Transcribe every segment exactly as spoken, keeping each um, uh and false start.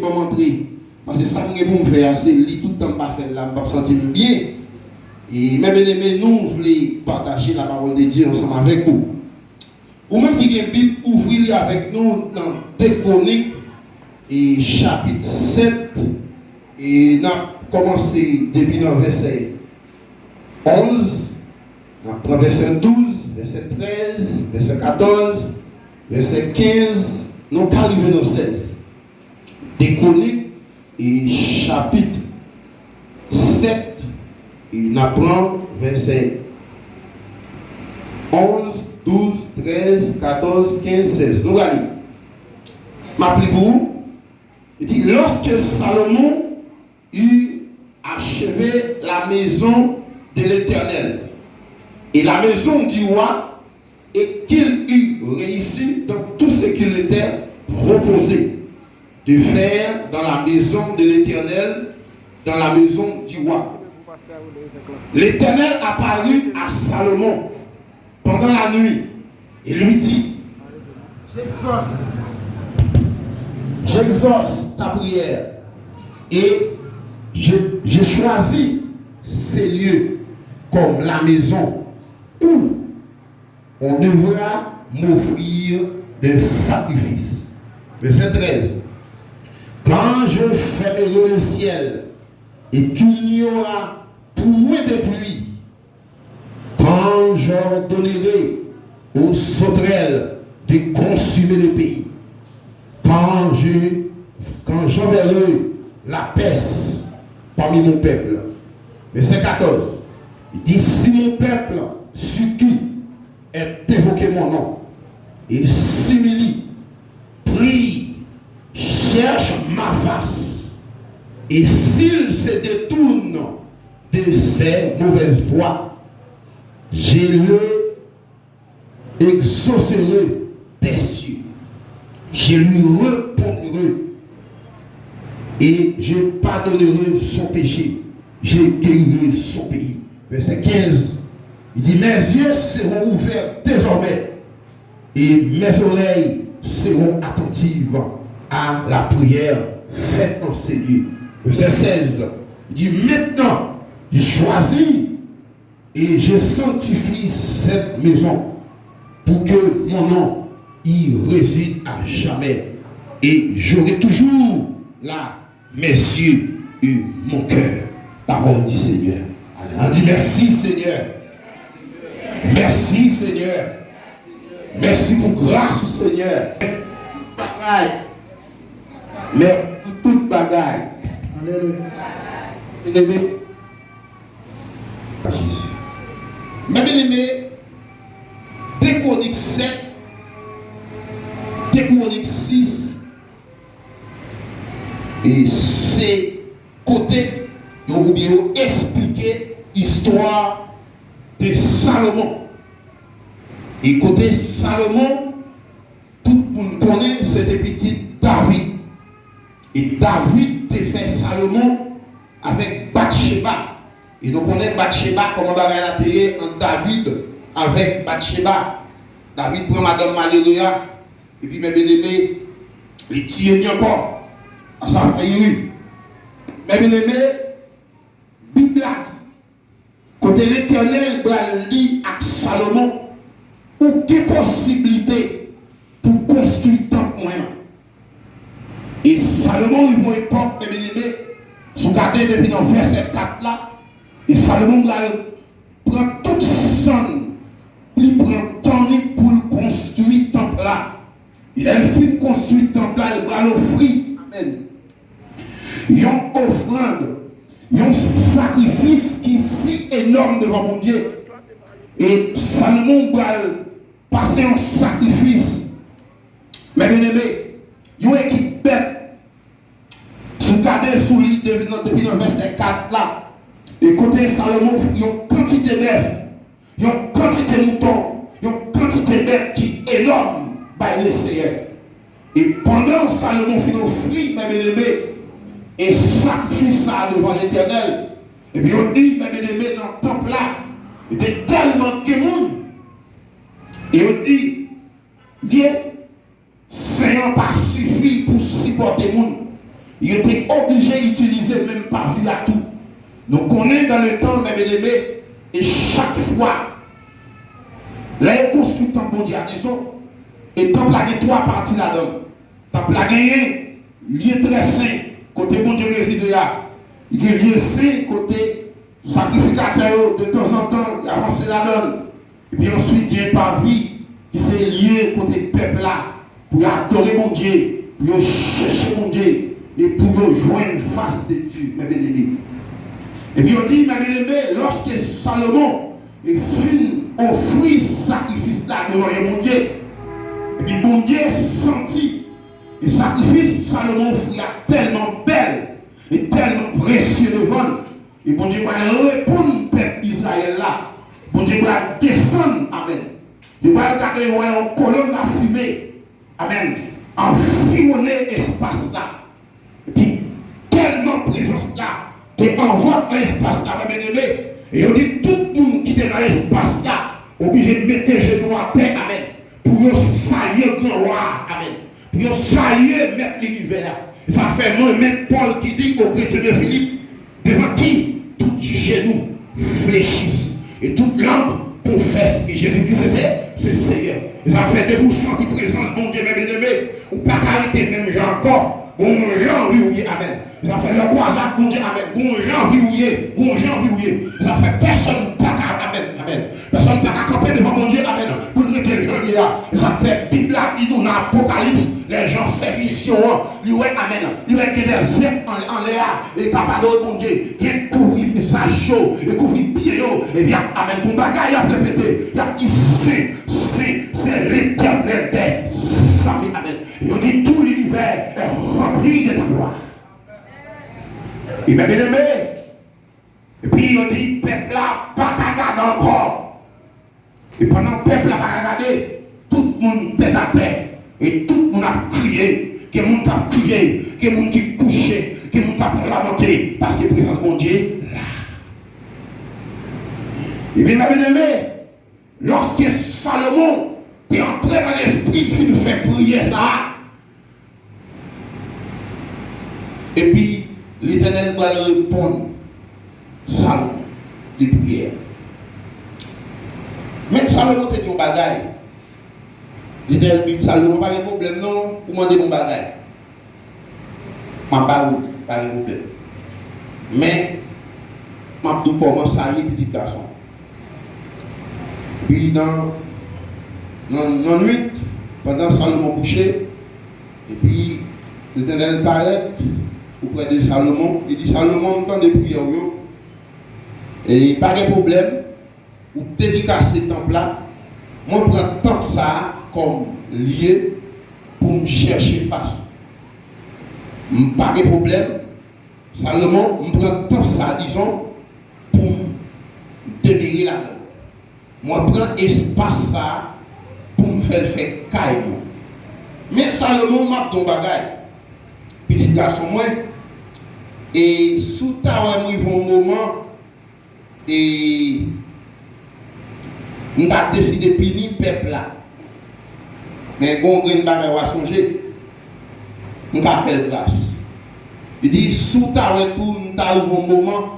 Ban m antre. Paske sa m gen pou m fè a, se li tout tan m pa fè l la, m p ap santi m byen. E, men byeneme, nou vle pataje la parole de Dieu ansanm avèk ou. Ou menm ki gen Bib, ouvri li avèk nou nan de Kwonik, e chapit sèt, e n ap kòmanse depi nan vèsè onz, n ap pran vèsè douz, vèsè trèz, vèsè katòz, vèsè kenz, nou ka rive nan sèz. De Kwonik, e chapit sèt, e n ap pran vèsè onz, douz, trèz, katòz, kenz, sèz. Nou prale. M ap li pou ou. Li di, lorsque Salomon eut achevé la maison de l'Éternel et la maison du roi, et qu'il eut réussi dans tout ce qu'il était proposé de faire dans la maison de l'Éternel, dans la maison du roi. L'Éternel apparut à Salomon pendant la nuit et lui dit, j'exauce, j'exauce ta prière et je, je choisis ces lieux comme la maison où on devra m'offrir des sacrifices. Verset treize. Quand je fermerai le ciel et qu'il n'y aura point de pluie, quand j'ordonnerai aux sauterelles de consumer le pays, quand je, quand j'enverrai la peste parmi mon peuple. Verset quatorze. Il dit, si mon peuple sur qui est invoqué mon nom, et s'humilie, prie, cherche ma face, et s'il se détourne de ses mauvaises voies, je le exaucerai des cieux, je lui répondrai et je pardonnerai son péché, je guérirai son pays. Verset quinze, il dit, mes yeux seront ouverts désormais et mes oreilles seront attentives à la prière faite en ce lieu. Verset seize, il dit, maintenant, je choisis et je sanctifie cette maison pour que mon nom y réside à jamais. Et j'aurai toujours là mes yeux et mon cœur. Parole du Seigneur. Amen. On dit merci, Seigneur. Merci, Seigneur. Mèsi pou gras ou, Senyè. Bagay. Mèsi pou tout bagay. Alelouya. Byeneme. Jezi. Men byeneme, de Kwonik sèt, de Kwonik sis, e se kote yo, oubyen yo esplike istwa de Salomon. E kote Salomon, tout moun konnen, se te pitit David. E David te fè Salomon avèk Batcheba. E nou konnen Batcheba, kòman bagay la te ye ant David avèk Batcheba. David pran madanm malere a, epi men byeneme, li tiye li ankò. Sa fè ri. Men byeneme, Bib la di, kote Letènèl pral di ak Salomon, ou gen posiblite pou konstwi tanp mwen an. E Salomon rive yon epòk, men byeneme, si w gade depi nan vèsè kat la, e Salomon pral pran tout san l, li pran tan li pou l konstwi tanp la. E lè l fin konstwi tanp la, li pral ofri, amèn, yon ofrann, yon sakrifis ki si enòm devan Bondye. E Salomon pral pase yon sakrifis, men byeneme, yon ekip bèt. Si w gade sou li depi nan, depi nan vèsè kat la, e kote Salomon ofri yon kantite bèf, yon kantite mouton, yon kantite bèt ki enòm bay Leseyè. E pandan Salomon fin ofri, men byeneme, e sakrifis sa a devan Letènèl, epi yo di, men byeneme, nan tanp la, li te tèlman gen moun, e yo di, lye sen an pa sifi pou sipòte moun. yo te oblije itilize menm pavi a tou. Nou konnen dans le temps, mes bien-aimés, e chak fwa lè yo konstwi tanp Bondye a Dizon, e tanp la gen twa pati ladan l. Tanp la genyen lye trè sen, kote Bondye rezide a. Li gen lye sen, kote sakrifikatè yo, detanzantan, y avanse ladan l. Epi answit, gen pavi, ki se lye kote pèp la, pou yo adore Bondye, pou yo chèche Bondye, e pou yo jwenn fas de Dye, mes bien-aimés. Epi yo di, mes bien-aimés, lòske Salomon fin ofri sakrifis la devan yon Bondye, epi Bondye santi, e sakrifis Salomon ofri a tèlman bèl, e tèlman presye devan l, e Bondye pral reponn pèp Izrayèl la. Bondye pral desann, amèn. Yo pral gade, yo wè yon kolòn lafimen, amèn, anviwonnen espas la. Epi, tèlman prezans la te anvan nan espas la, mes bien-aimés, e yo di tout moun ki te nan espas la oblije mete jenou atè, amèn, pou yo salye gran wa a, amèn, pou yo salye mèt linivè a. E sa fè mwen, menm Pòl ki di o kretyen de Filip, devan ki tout jenou flechis e tout lang konfès ke Jezi Kris se, se Seyè. E sa fè depi w santi prezans Bondye, mes bien-aimés, ou pa ka rete menm jan ankò. Gon jan wi ou ye, amèn. E sa fè lè w kwaze ak Bondye, amèn, gon jan wi ou ye, gon jan wi ou ye. E sa fè pèsonn pa ka, amèn, amèn. Pèsonn pa ka kanpe devan Bondye, amèn, pou l rete jan l ye a. E sa fè Bib la di nou nan Apokalips, lè Jan fè vizyon an, li wè, amèn, li wè gen de zèb an, anlè a, e k ap adore Bondye, gen kouvri vizaj yo, e kouvri pye yo, epi y ap, amèn, gon bagay y ap repete, y ap di, Sen, sen, sen, Letènèl dèzame, amèn. Yo di, tout linivè est rempli de ta gloire. E mes bien-aimés, epi yo di, pèp la pa ka gade ankò. E pandan pèp la pa ka gade, tout moun tèt atè, e tout moun ap kriye, gen moun k ap kriye, gen moun ki kouche, gen moun k ap lamante, paske prezans Bondye la. Ebyen, mes bien-aimés, lòske Salomon te antre nan lespri l fin fè priyè sa a, epi Letènèl pral reponn Salomon de priyè. Men Salomon te di yon bagay. Letènèl di Salomon, pa gen pwoblèm non, ou mande m yon bagay. M ap ba ou, pa gen pwoblèm. Men, m ap di w kòman sa ye, pitit gason. Epi nan, nan, nan nwit, pandan Salomon kouche, epi Letènèl parèt oprè de Salomon, li di, Salomon, m tande priyè w yo, e pa gen pwoblèm, ou dedikase tanp la, mwen pran tanp sa a kòm lye pou m chèche fas ou. M pa gen pwoblèm, Salomon, m pran tanp sa a, dizon, pou m demere ladan l. Mwen pran espas sa a pou m fè l fè kay mwen. Men Salomon, m ap di w yon bagay, pitit gason mwen, e si w ta wè m rive yon moman, e m ta deside pini pèp la. Men gon grenn bagay w a sonje, m ka fè l gras. Li di, si w ta wè tou, m ta rive yon moman,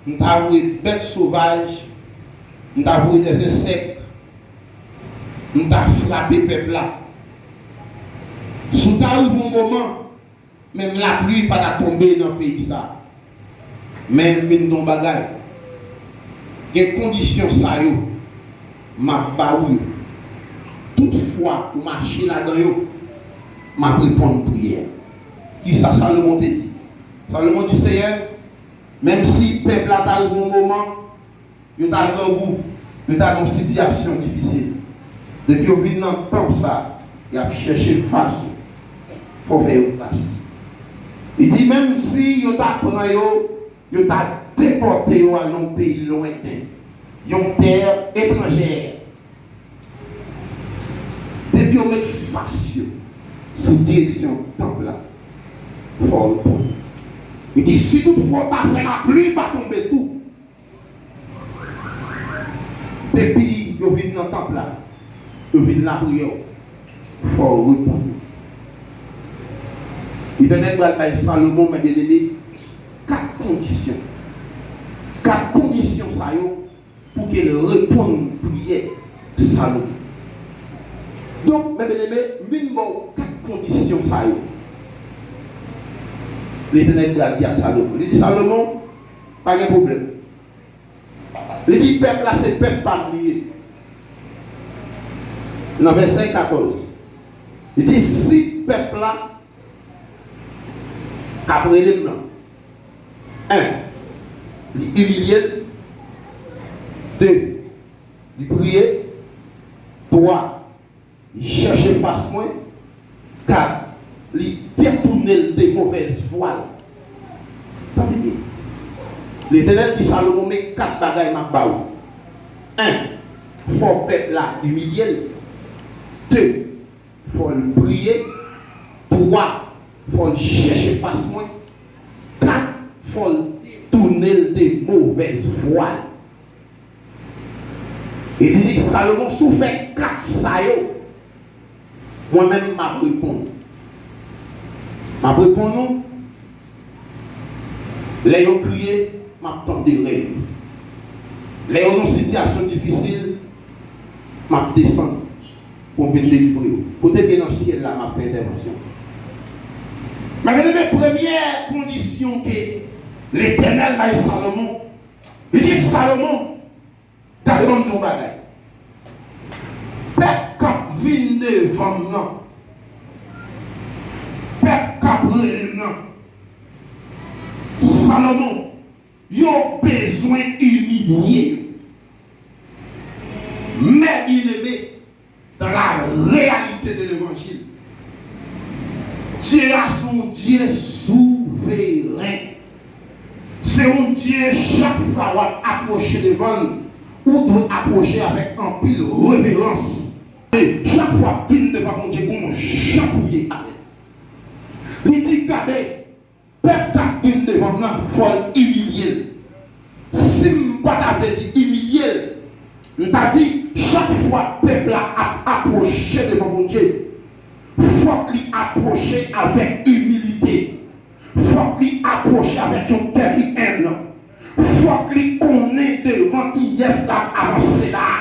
m ta voye bèt sovaj, m ta voye dèzensèk, m ta frape pèp la. Si w ta rive yon moman, menm lapli pa ta tonbe nan peyi sa. Men m vin di w yon bagay. Gen kondisyon sa yo, m ap ba ou yo. Tout fwa ou mache ladan yo, m ap reponn priyè. Kisa Salomon te di? Salomon di, Seyè, menm si pèp la ta rive yon moman, yo ta grangou, yo ta nan yon sitiyasyon difisil. Depi yo vin nan tanp sa, y ap chèche fas ou. Fò w fè yo gras. Li di, menm si yo ta pran yo, yo ta depòte yo al nan yon peyi lwenten, yon tè etranjè. Depi yo met fas yo sou direksyon tanp la, fò w reponn. Li di, si toutfwa w ta fè lapli pa tonbe tou, depi yo vin nan tanp la, yo vin lapriyè w, fò w reponn yo. Letènèl pral bay Salomon, men byeneme, kat kondisyon. Kat kondisyon sa yo pou ke l reponn priyè Salomon. Donk, men byeneme, m vin ba w kat kondisyon sa yo. Letènèl pral di ak Salomon. Li di Salomon, pa gen pwoblèm. Li di pèp la se pèp pa m li ye. Nan vèsè katòz, li di si pèp la k ap rele m nan, en, li imilye l, de, li priye, twa, li chèche fas mwen, kat, li detounen l de movèz vwa l. Tande byen. Letènèl di Salomon, men kat bagay m ap ba ou. En, fò pèp la imilye l. De, fò l priye. Twa, fò l chèche fas mwen. Kat, fò l detounen l de movèz vwa l. E li di Salomon, si w fè kat sa yo, mwen menm m ap reponn ou. M ap reponn ou, lè yo kriye, m ap tande rèl yo. Lè yo nan sitiyasyon difisil, m ap desann pou m vin delivre yo. Kote m ye nan syèl la, m ap fè entèvansyon. Men byeneme, premyè kondisyon ke Letènèl bay Salomon, li di Salomon, gade, ban m di w yon bagay. Pèp k ap vin devan m nan, pèp k ap rele m nan, Salomon, yo bezwen imilye yo. Men byeneme, dans la réalité de l'évangile, Dye a se yon Dye souveren. Se yon Dye, chak fwa w ap apwoche devan l, ou dwe apwoche avèk anpil reverans. E chak fwa w ap vin devan Bondye, gon jan pou w ye avè l. Li di, gade, pèp k ap vin devan m nan, fò l imilye l. Si m pa ta vle di imilye l, m ta di, chak fwa pèp la ap apwoche devan Bondye, fòk li apwoche avèk imilite. Fòk li apwoche avèk yon kè ki enb. Fòk li konnen devan kiyès l ap avanse la a.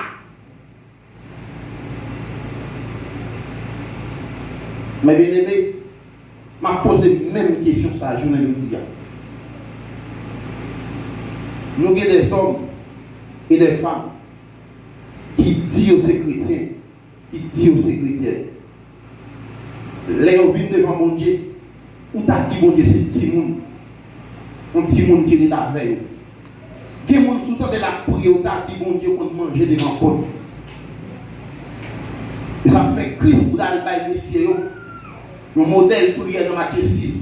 Men byeneme, m ap poze menm kesyon sa a jounen jodi a. Nou gen dèzòm e dèfanm ki di yo se kretyen, ki di yo se kretyèn. Lè yo vin devan Bondye, ou ta di Bondye se timoun. Yon timoun ki ret avè yo. Gen moun, si w tande l ap priye, ou ta di Bondye konn manje devan pòt. E sa k fè Kris pral bay mesye yo yon modèl priyè nan Matye sis.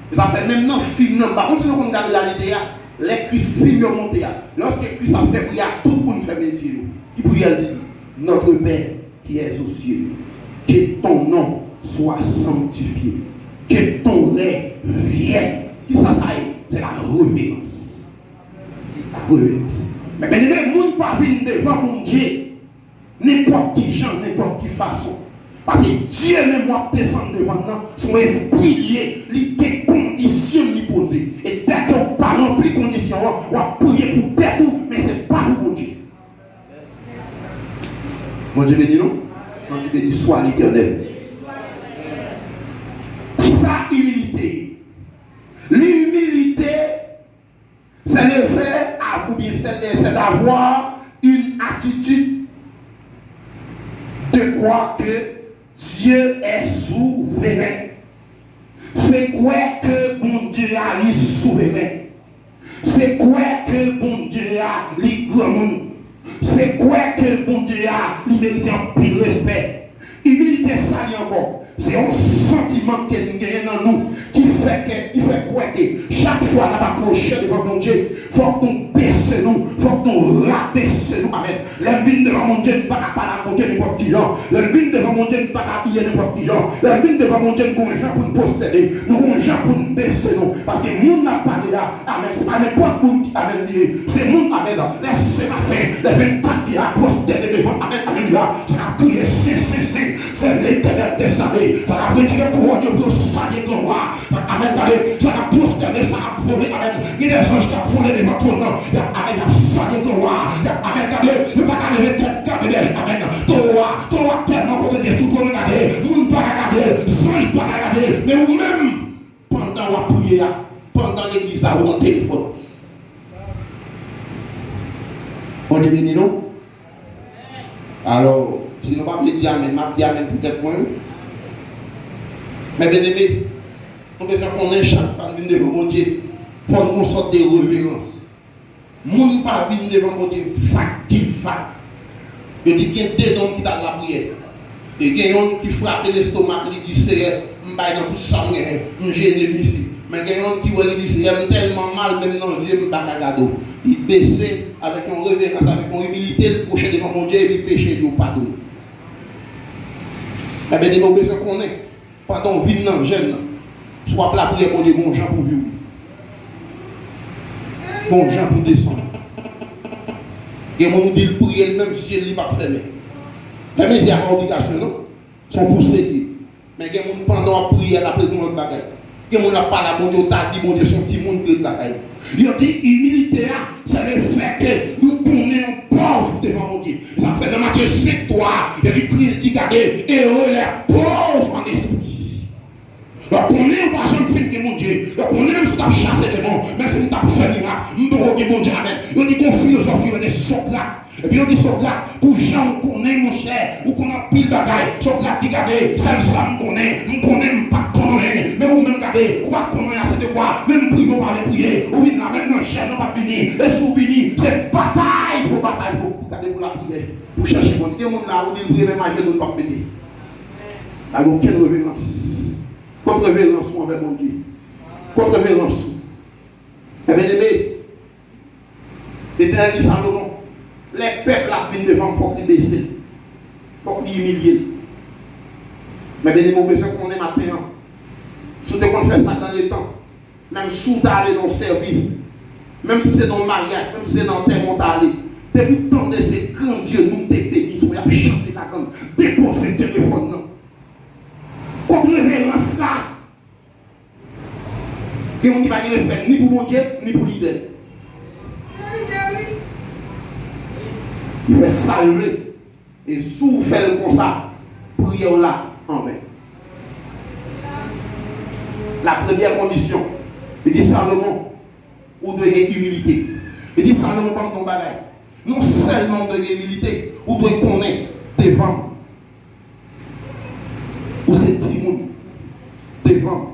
E sa k fè menm nan fim nan, m pa konn si nou konn gade reyalite a, lè Kris fim yo monte a, lòske Kris ap fè priyè a, tout moun fèmen je yo. Ki priyè l di? Notre Père qui es aux cieux, que ton nom soit sanctifié, que ton règne vienne. Kisa sa ye? Se la reverans. La reverans. Men byeneme, moun pa vin devan Bondye nenpòt ki jan, nenpòt ki fason. Paske Dye menm w ap desann devan l nan, se yon espri li ye, li gen kondisyon li poze. E dèke w pa ranpli kondisyon an, w ap priye pou tèt ou, men se pa pou Bondye. Bondye beni nou. Bondye beni swa Letènèl. Kisa imilite ye? Limilite, c'est le fait, à- ou bien c'est, c'est d'avoir une attitude de croire que Dieu est souverain. Se kwè ke Bondye a li souveren. Se kwè ke Bondye a li granmoun. Se kwè ke Bondye a li merite anpil respè. Imilite sa li ankò? Se yon santiman ke n genyen nan nou ki fè ke, ki fè kwè ke chak fwa n ap apwoche devan Bondye, fòk nou bese se nou, fòk nou rabese nou. Amèn. Lè n vin devan Bondye, n pa ka pale ak Bondye nenpòt ki jan. Lè n vin devan Bondye, n pa ka abiye nenpòt ki jan. Lè n vin devan Bondye, n gon jan pou n pwostène, nou gon jan pou n bese nou. Paske moun n ap pale a, amèn, se pa nenpòt moun ki, amèn, li ye. Se moun, amèn, lè semafen, lè vennkat vye a pwostène devan, amèn, alelouya, sa k ap kriye, sen, sen, sen, se Letènèl dèzame. Sa k ap retire kouwòn yo pou yo salye granwa. Amèn, gade, sa k ap pwostène, sa k ap vole, amèn. Gen de zanj k ap vole devan twòn nan. Y ap, amèn, y ap salye granwa. Y ap, amèn, gade, yo pa ka leve tèt gade dèyè, amèn. Towo a, towo a tèlman kote de sou twòn nan, gade, moun pa ka gade l, zanj pa ka gade l. Men ou menm, pandan w ap priye a, pandan legliz la, ou nan telefòn. Bondye beni nou. Alò, si nou pa vle di amèn, m ap di amèn pou tèt mwen, wi. Men byeneme, nou bezwen konnen chak fwa n vin devan Bondye, fò n gon sòt de reverans. Moun pa vin devan Bondye vag ki vag. Yo di gen de nonm ki t al lapriyè. E gen yonn ki frape lestomak li, di, Seyè, m bay nan tout sa m genyen, m jene m isi. Men gen yonn ki wè, li di, Seyè, m tèlman mal, menm nan zye m pa ka gade w. Li bese avèk yon reverans, avèk yon imilite, li pwoche devan Bondye, epi peche li yo padone. Ebyen, nou bezwen konnen, pandan w vin nan jèn nan, si w ap lapriyè, Bondye gon jan pou vire. Gon jan pou desann. Gen moun ou di l priye, l menm zye l li p ap fèmen. Fèmen zye a pa obligasyon, non. Se yon pouse li ye. Men gen moun pandan w ap priye, l ap regle yon lòt bagay. Gen moun l ap pale a Bondye, ou ta di Bondye se yon timoun ki ret lakay li. Yo di imilite a, se lefètke nou konnen nou pòv devan Bondye. Sa fè nan Matye senk twa, Jezi Kris di, gade, heureux les pauvres en esprit. Lè w konnen ou pa janm fin gen Bondye, lè w konnen menm si w t ap chase demon, menm si m t ap fè mirak, m poko gen Bondye, amèn. Yo di gon filozof yo rele Sokrat. Epi yo di Sokrat, pou jan w konnen, monchè, ou konn anpil bagay. Sokrat di, gade, sèl sa m konnen, m konnen m pa t konn anyen. Men ou menm, gade, ou pa t konn anyen ase de kwa, menm priye ou pa vle priye. Ou vin la, menm nan jèn ou pa t vini. E si w vini, se batay pou w batay pou, pou gade pou lapriyè, pou chèche Bondye. Gen moun la, ou di l priye, menm ajenou l p ap mete. Pa gen okenn reverans. Kot reverans ou anvè Bondye? Kot reverans ou? Men byeneme, Letènèl di Salomon, lè pèp la ap vin devan m, fòk li bese l. Fòk li imilye l. Men byeneme, ou bezwen konnen maten an, si w te konn fè sa dan letan, menm si w ta ale nan yon sèvis, menm si se nan yon maryaj, menm si se nan antèman w ta ale, depi w tande se gran Dye nou te beni, se w y ap chante ladan, depoze telefòn nan. Kot reverans la? Gen moun ki pa gen respè ni pou Bondye, ni pou lidè. Li fè sa l vle. E si w fè l konsa, priyè w la anven. La premyè kondisyon, li di Salomon, ou dwe gen imilite. Li di Salomon, ban m di w yon bagay. Non sèlman w dwe gen imilite, ou dwe konnen devan m, ou se timoun. Devan m,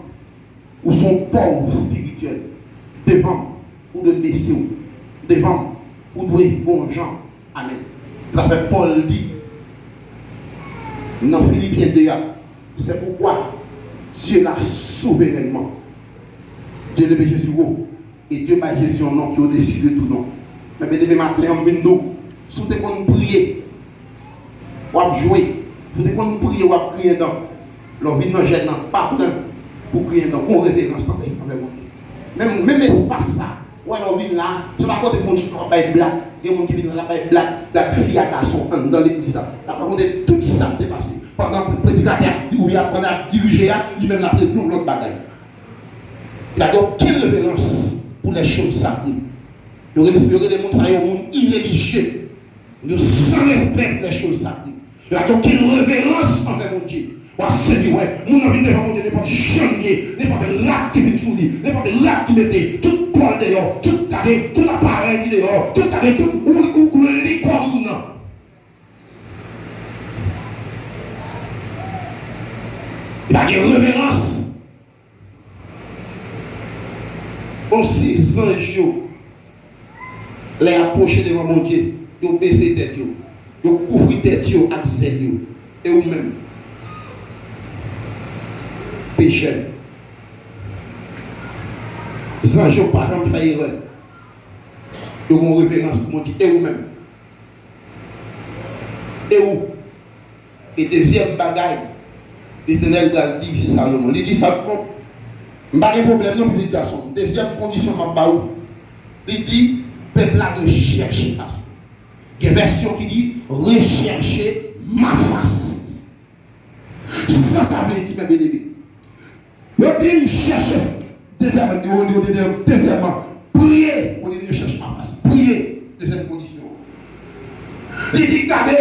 ou se yon pòv espirityèl. Devan m, ou dwe bese w. Devan m, ou dwe gon jan. Amèn. Sa fè Pòl di nan Filipyen de a, c'est pourquoi Dieu l'a souverainement, Dieu leve Jezi wo. E Dye bay Jezi yon non ki odesi de tout non. Men byeneme, maten an, m vin di w, si w te konn priye, w ap jwe. Si w te konn priye, w ap griyen dan. Lè w vin nan jèn nan, pa pran pou griyen dan. Gon reverans anvè, anvè Bondye. Menm, menm espas sa, w wè lè w vin la, se pa kote pou moun ki ap bay blag. Gen moun ki vin la, l ap bay blag, blag fi a gason anndan legliz la. L ap rakonte tout sa k te pase. Pandan predikatè ap di, oubyen pandan ap dirije a, li menm l ap regle yon lòt bagay. Yo pa gen okenn reverans pou les choses sacrées. Yo rele, yo rele moun sa yo moun irelijye. Yo san respè pou les choses sacrées. Yo pa gen okenn reverans anvè Bondye. W ap sezi wè, moun nan vin devan Bondye nenpòt jan li ye, nenpòt rad ki vin sou li, nenpòt rad ki mete, tout kò l deyò, tout gade, tout aparèy li deyò, tout gade, tout ou, ou, ou li kò moun nan. Li pa gen reverans. Osi zanj yo, lè y ap pwoche devan Bondye, yo bese tèt yo, yo kouvri tèt yo ak zèl yo. E ou menm, pechè, zanj yo pa janm fè erè. Yo gen yon reverans pou Bondye. E ou menm? E ou? E dezyèm bagay, Letènèl pral di Salomon, li di, Salomon, m pa gen pwoblèm non, pitit gason m. Dezyèm kondisyon m ap ba ou, li di, pèp la dwe chèche fas mwen. Gen vèsyon ki di, recherchez ma face. Sa sa vle di, mè byeneme? Yo di m chèche, dezyèm, yo, yo, yo, dezyèmman, priye, au lieu de chercher ma face. Priye, dezyèm kondisyon. Li di, gade,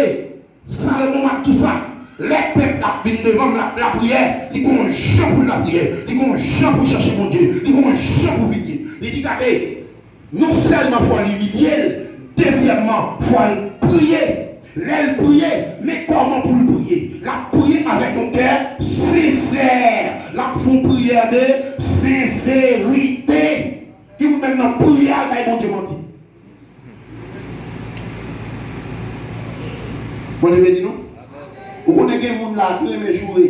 Salomon ap di sa, lè pèp la ap vin devan m, l ap lapriyè, li gon jan pou lapriyè, li gon jan pou chèche Bondye, li gon jan pou vin ye. Li di, gade, non sèlman fò l imilye l, dezyèmman, fò l priye. Lè l priye, men kòman pou l priye? L ap priye avèk yon kè sensè. L ap fè yon priyè de senserite. Ki moun menm nan priyè al bay Bondye manti? Bondye beni nou. Ou konnen gen moun la ki renmen joure.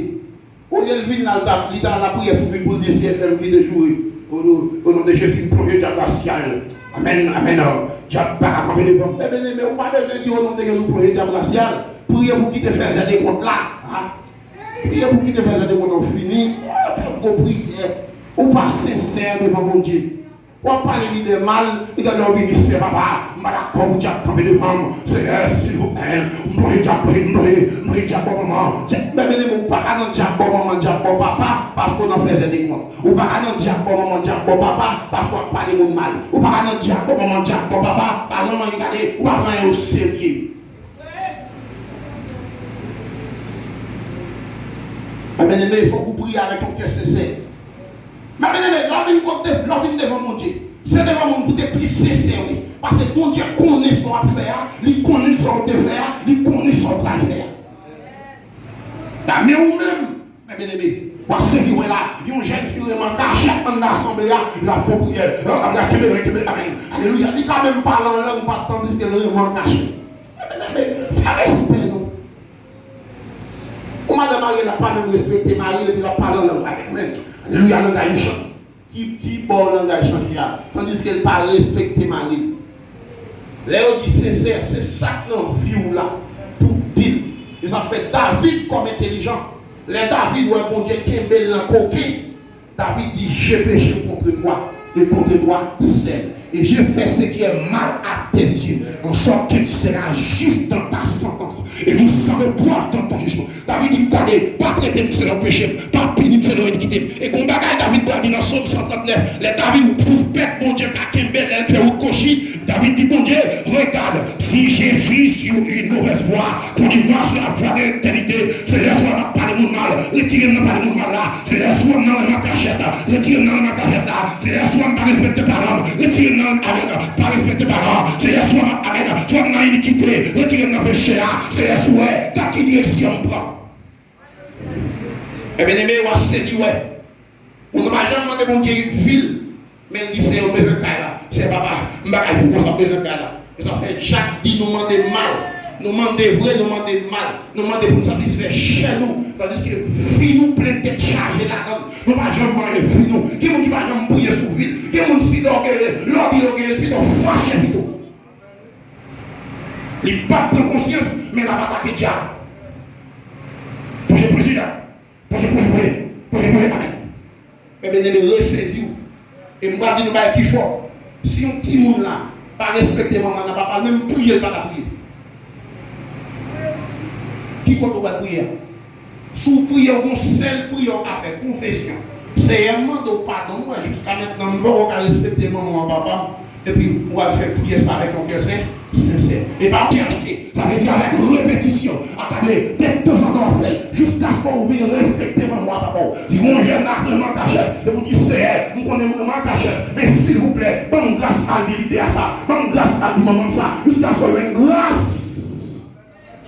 Olye l vin la, l ta, li ta lapriyè sou vin pou l di, si F M kite joure. O, o, o non de Jezi, m plonje dyab rasyal. Amèn, amèn. Dyab pa ka kanpe devan m. Mè byeneme, ou pa bezwen di, o non de Jezi, ou plonje dyab rasyal. Priye pou kite fè zè de kont la. Ha? Priye pou kite fè zè de kont la, ou fini. Fè gwo priyè. Ou pa sensè devan Bondye. W ap pale lidè mal, li gade lè w vini, Seyè papa, m pa dakò pou dyab kanpe devan m. Seyè, silvouplè, m plonje dyab, m plonje, m plonje, m plonje dyab bò manman. Dyab, mè byeneme, ou pa ka nan dyab bò manman, dyab bò papa, paske w nan fè zè de kont. Ou pa ka nan dyab bò manman, dyab bò papa, paske w ap pale moun mal. Ou pa ka nan dyab bò manman, dyab bò papa, pa janm anyen gade, ou pa pran yo serye. Mè byeneme, fòk ou priye avèk yon kè sensè. Mè byeneme, lè w vin kot de, lè w vin devan Bondye, se devan moun pou te pi sensè, wi. Paske Bondye konnen sa w ap fè a, li konnen sa w te fè a, li konnen sa w pral fè a. La, men ou menm, mè byeneme, w ap sezi wè la, yon jèn fi renmen an kachèt anndan asanble a, l ap fè priyè, l ap kenbe, kenbe, amèn, alelouya. Li ka menm pale an lang, pa tandiske l renmen an kachèt. Mè byeneme, fè respè nou. Yon madanm marye, l ap pa menm respekte mari l, epi l ap pale an lang avèk men. Alelouya, langay li chanje. Ki, ki bò langay chanje a? Tandiske l pa respekte mari l. Lè yo di sensè, se sa k nan vi w la pou w di l. E sa fè David kòm entelijan. Lè David wè Bondye kenbe l nan koken, David dit, j'ai péché contre toi et contre toi seul, et j'ai fait ce qui est mal à tes yeux, en sorte que tu seras juste dans ta sentence, et tu seras droit dans ton jugement. David di, gade, pa trete m selon peche m, pa pini m selon enikite m. E gon bagay David pral di nan Sòm san trant nèf, lè David sou pèt Bondye ka kenbe l, lè l fè wout kwochi, David di Bondye, regarde, si je suis sur une mauvaise voie, conduis-moi sur la voie de l'éternité. Seyè, si w ap pale moun mal, retire m nan pale moun mal la. Seyè, si w ap nan renmen an kachèt, retire m nan renmen an kachèt la. Seyè, si w ap pa respekte paran m, retire m nan, amèn, pa respekte paran. Seyè, si w ap, amèn, si w ap nan inikite, retire m nan peche a. Seyè, si w wè, gad ki direksyon m pran. Ebyen, ebyen, w ap sezi wè. Moun nan pa janm mande Bondye vi l, men l di, Seyè, m bezwen kay la. Seyè, papa, m pa ka viv konsa, m bezwen kay la. E sa fè Jak di nou mande mal. Nou mande vre, nou mande mal. Nou mande pou n satisfè chè nou. Tandiske vi nou plen tèt chaje ladan l. Nou pa janm manje vi nou. Gen moun ki pa janm priye sou vi l. Gen moun si lè w genyen, lè w di l ou genyen, l pito fache pito. Li p ap pran konsyans, men l ap atake dyab. Pwoche, pwoche, pwoche, pwoche, pwoche, pwoche, amèn. Ebyen, ebyen, resezi w. E m pral di nou bagay ki fò. Si yon timoun la pa respekte manman l, papa l, menm priye l pa ka priye. Ki kote w pral priye a? Si w priye, w gon sèl priyè w ka fè, konfesyon. Seyè, m mande w padon, m wè jiska mentnan m poko ka respekte manman m ak papa m. Epi w al fè priyè sa avèk yon kè sen-, sensè. E pa chèche, sa vle di avèk repetisyon. Akade, de tanzantan w ap fè l, jiskaske w vin respekte manman w ak papa w. Si w yon jèn la k renmen an kachèt, epi w di, Seyè, m konnen m renmen an kachèt, men silvouplè, ban m gras al di lidè a sa, ban m gras al di manman m sa, jiskaske w jwenn gras.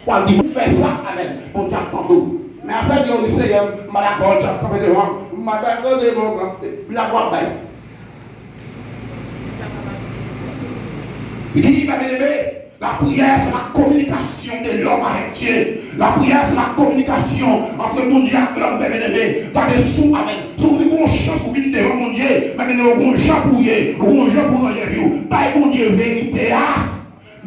W al di, fè sa, amèn. Bondye ap tande w. Men afè di, wi, Seyè, m pa dakò, dyab kanpe devan m, m pa dakò devan w, kanpe. Blague w ap bay. Li di, pa byeneme, La prière, c'est la communication de l'homme avec Dieu. La prière, c'est la communication entre Bondye ak lòm, byeneme. Gade sou, amèn. Si w vin gen yon chans ou vin devan Bondye, byeneme, ou gon jan pou w ye, ou gon jan pou w ranje vi w. Bay Bondye verite a.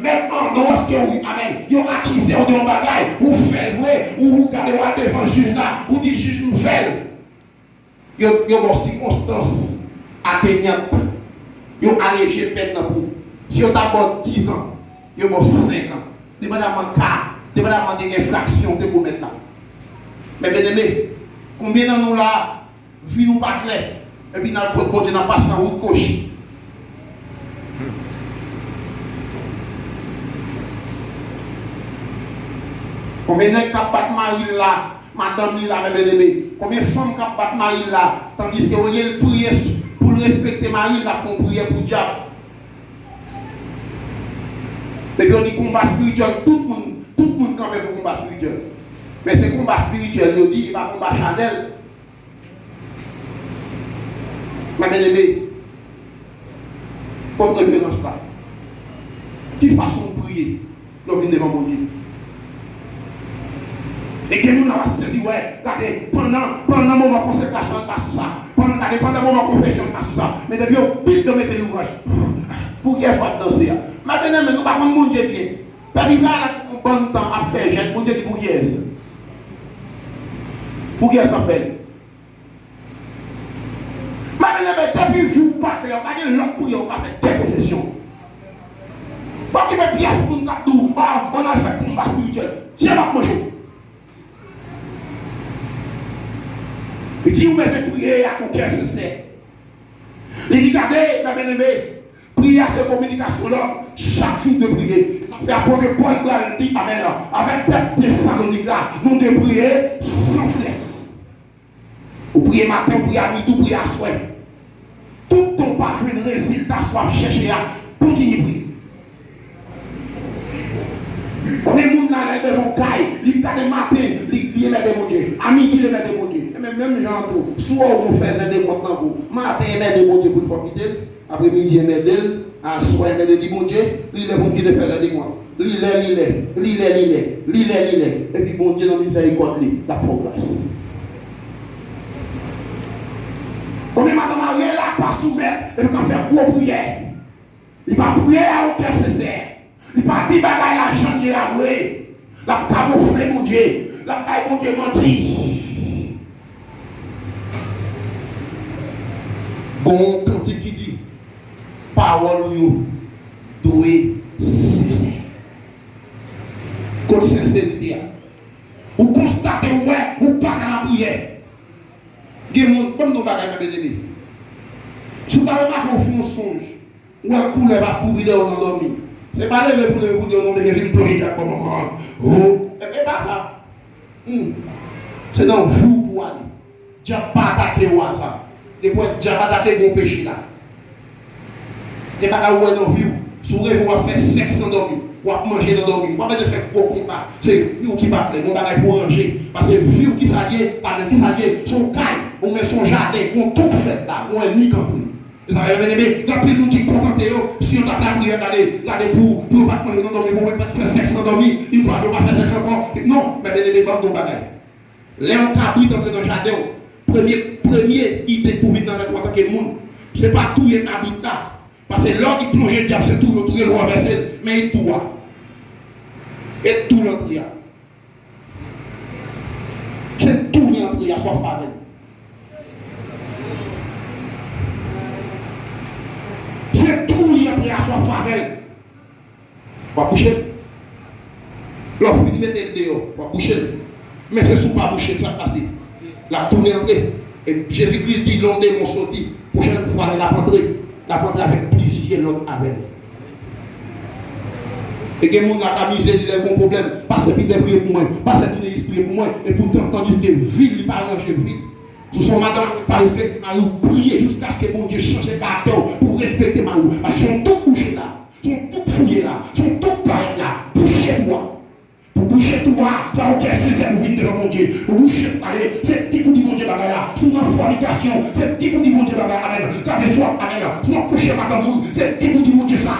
Menm andan w, paske w, amèn, yo akize w de yon bagay, ou fè l vre, ou, ou gade w al devan jij la, ou di jij m fè l. Yo, yo ba w sikonstans atenyant. Yo aleje pèn nan pou ou. Si yo ta ba w dizan, yo ba w senk an. Depandaman ka, depandaman de enfraksyon ou te komèt la. Men byeneme, konbyen nan nou la, vi nou pa klè, epi n al kot Bondye, n ap pase nan wout kochi? Konbyen nèg k ap bat mari l la, madanm li la, men byeneme? Konbyen fanm k ap bat mari l la, tandiske olye l priye s-, pou l respekte mari l, l ap fè yon priyè pou dyab? Depi yo di konba espirityèl, tout moun, tout moun kanpe pou konba espirityèl. Men se konba espirityèl yo di, e pa konba chanèl. Men byeneme, kot referans la? Ki fason w priye lè w vin devan Bondye? E gen moun la w ap sezi, wè, gade, pandan, pandan moman konsekrasyon an pa sou sa. Pandan, gade, pandan moman konfesyon an pa sou sa. Men depi yo bit yo mete louwanj. Pou kiyès w ap danse a? Men byeneme, nou pa konn Bondye byen. Pèp Izrayèl ap yon bann tan ap fè jèn, Bondye di pou kiyès? Pou kiyès w ap fè l? Men byeneme, depi vi w pa klè, w pa gen lòt priyè w ka fè ke konfesyon. Pa okipe pyès moun k ap di w, a, ann al fè konba espirityèl. Dyab ap manje w. Li di ou bezwen priye ak yon kè sensè. Li di, gade, men byeneme, priyè a se kominikasyon lòm, chak jou w dwe priye. Sa fè apot Pòl pral di, amèn, avèk pèp Tesalonik la, nou dwe priye san sès. Ou priye maten, ou priye a midi, ou priye aswè. Toutan w pa jwenn rezilta sa w ap chèche a, kontinye priye. Konbyen moun la, lè l bezwen yon kay, li gade maten, li, li enmède Bondye, a midi, li enmède Bondye? Enben, menm jan an tou, si w wè w gon fèzè de kont nan kou, maten, enmède Bondye pou l fè w kite l, apremidi, enmède l, aswè, enmède, di Bondye, li lè pou m kite fèzè de kont. Li lè, li lè, li lè, li lè, li lè, li lè. Epi Bondye nan mizèrikòd li, l ap fè w gras. Konbyen madanm marye la k pa soumèt, epi k ap fè gwo priyè? Li pa priye a yon kè sensè. Li pa di bagay la jan l ye a vre. L ap kamoufle Bondye. L ap bay Bondye manti. Gon yon kantik ki di, pawòl ou yo dwe sensè. Kot senserite a? Ou konstate, ou wè, ou pa ka nan priyè. Gen moun, ban m di yon bagay, men byeneme. Si w ta remake, w fè yon sonj, ou wè koulèv ap kouri dèyè w nan dòmi. Se pa leve pou leve pou di, o non, men gen vin plonje dyab bò manman an. O, e, e pa sa. Hmm. Se nan vi w pou w ale. Dyab pa atake w a sa. Depi w wè dyab atake, gen yon peche la. Gen bagay ou wè nan vi w. Si w reve w ap fè sèks nan dòmi, w ap manje nan dòmi, w pa bezwen fè gwo konba. Se vi w ki pa klè, gen yon bagay pou w ranje. Paske vi w ki sa l ye, pa menm ki sa l ye, se yon kay, oubyen se yon jaden, gen yon twou k fèt la, gen yon ènmi k antre. E sa fè, byeneme, gen anpil moun ki kontante yo, si yo t ap lapriyè, gade, gade pou, pou yo pa t manje nan dòmi, pou yo pa t fè sèks nan dòmi, yon fwa yo pa fè sèks ankò. Non, men byeneme, ban m di w yon bagay. Lè yon kabrit antre nan jaden w, premye, premye ide pou vin nan mèt ou antanke moun, se pa touye kabrit la. Paske lè w di plonje dyab, se touye w touye l, ou ranvèse l, men e tou a. E tou l antre a. Se tou li antre a, swa favè l. Se tou li antre a, swa favè l. W ap bouche l. Lè w fin mete l deyò, w ap bouche l. Men se si w pa bouche l, sa k pase? L ap tounen antre. E Jezi Kris di, lè yon demon soti, pwochèn fwa lè l ap antre, l ap antre avèk plizyè lòt avè l. E gen moun la k amize li lè l gon pwoblèm. Pastè Peter priye pou mwen. Pastè Tinelis priye pou mwen. Epoutan, tandiske vi l, li pa ranje vi l. Si w se yon madanm ki pa respekte mari w, priye jiskaske Bondye chanje karaktè w pou w respekte mari w. Paske se yon twou k bouche la. Se yon twou k fouye la. Se yon twou k parèt la. Bouche twou a. Pou bouche twou a, sa yon kè sensè pou vin devan Bondye. Pou bouche twou a, se di pou di Bondye bagay la. Si w nan fònikasyon, se di pou di Bondye bagay la. Amèn. Gade swa, amèn. Si w ap kouche madanm moun, se di pou di Bondye sa.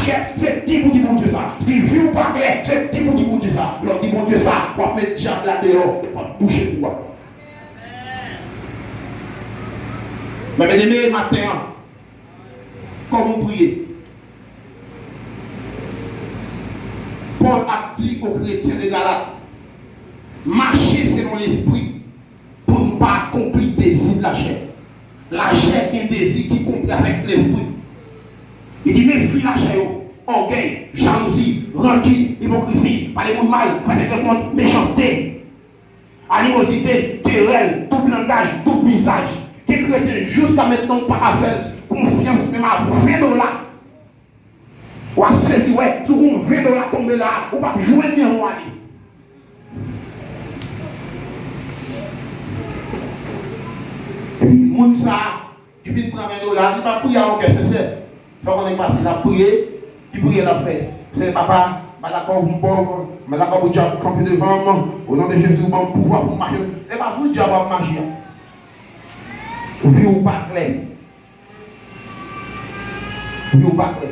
chè, se di pou di Bondye sa. Si vi w pa klè, se di pou di Bondye sa. Lè w di Bondye sa, w ap met dyab la deyò, w ap bouche kou a. Men byeneme, maten an, kòman w priye? Pòl ap di o kretyen de Galat, mache selon Lespri pou n pa akonpli dezi lachè. Lachè gen dezi ki kontrè avèk Lespri. Li di, men fwi lachè yo, ògèy, jalouzi, rankin, ipokrizi, pale moun mal, fè tèt yo kont, mechanste, animozite, kerèl, doub langaj, doub vizaj. Gen kretyen jiska mentnan ou pa ka fè l konfyans menm a ven dola. W a sezi wè, si w gon ven dola tonbe la, ou p ap jwenn li anvan w ale. Epi moun sa a ki fin pran ven dola, li p ap priye avè yon kè sensè. Sa w konnen k pase, l ap priye, ki priyè l ap fè? Senyè Papa, m pa dakò pou m pòv, m pa dakò pou dyab kanpe devan m. O non de Jezi, ou ban m pouvwa pou m mache. E pa sou dyab w ap mache a. Vi w pa klè. Pou yo pa kwè.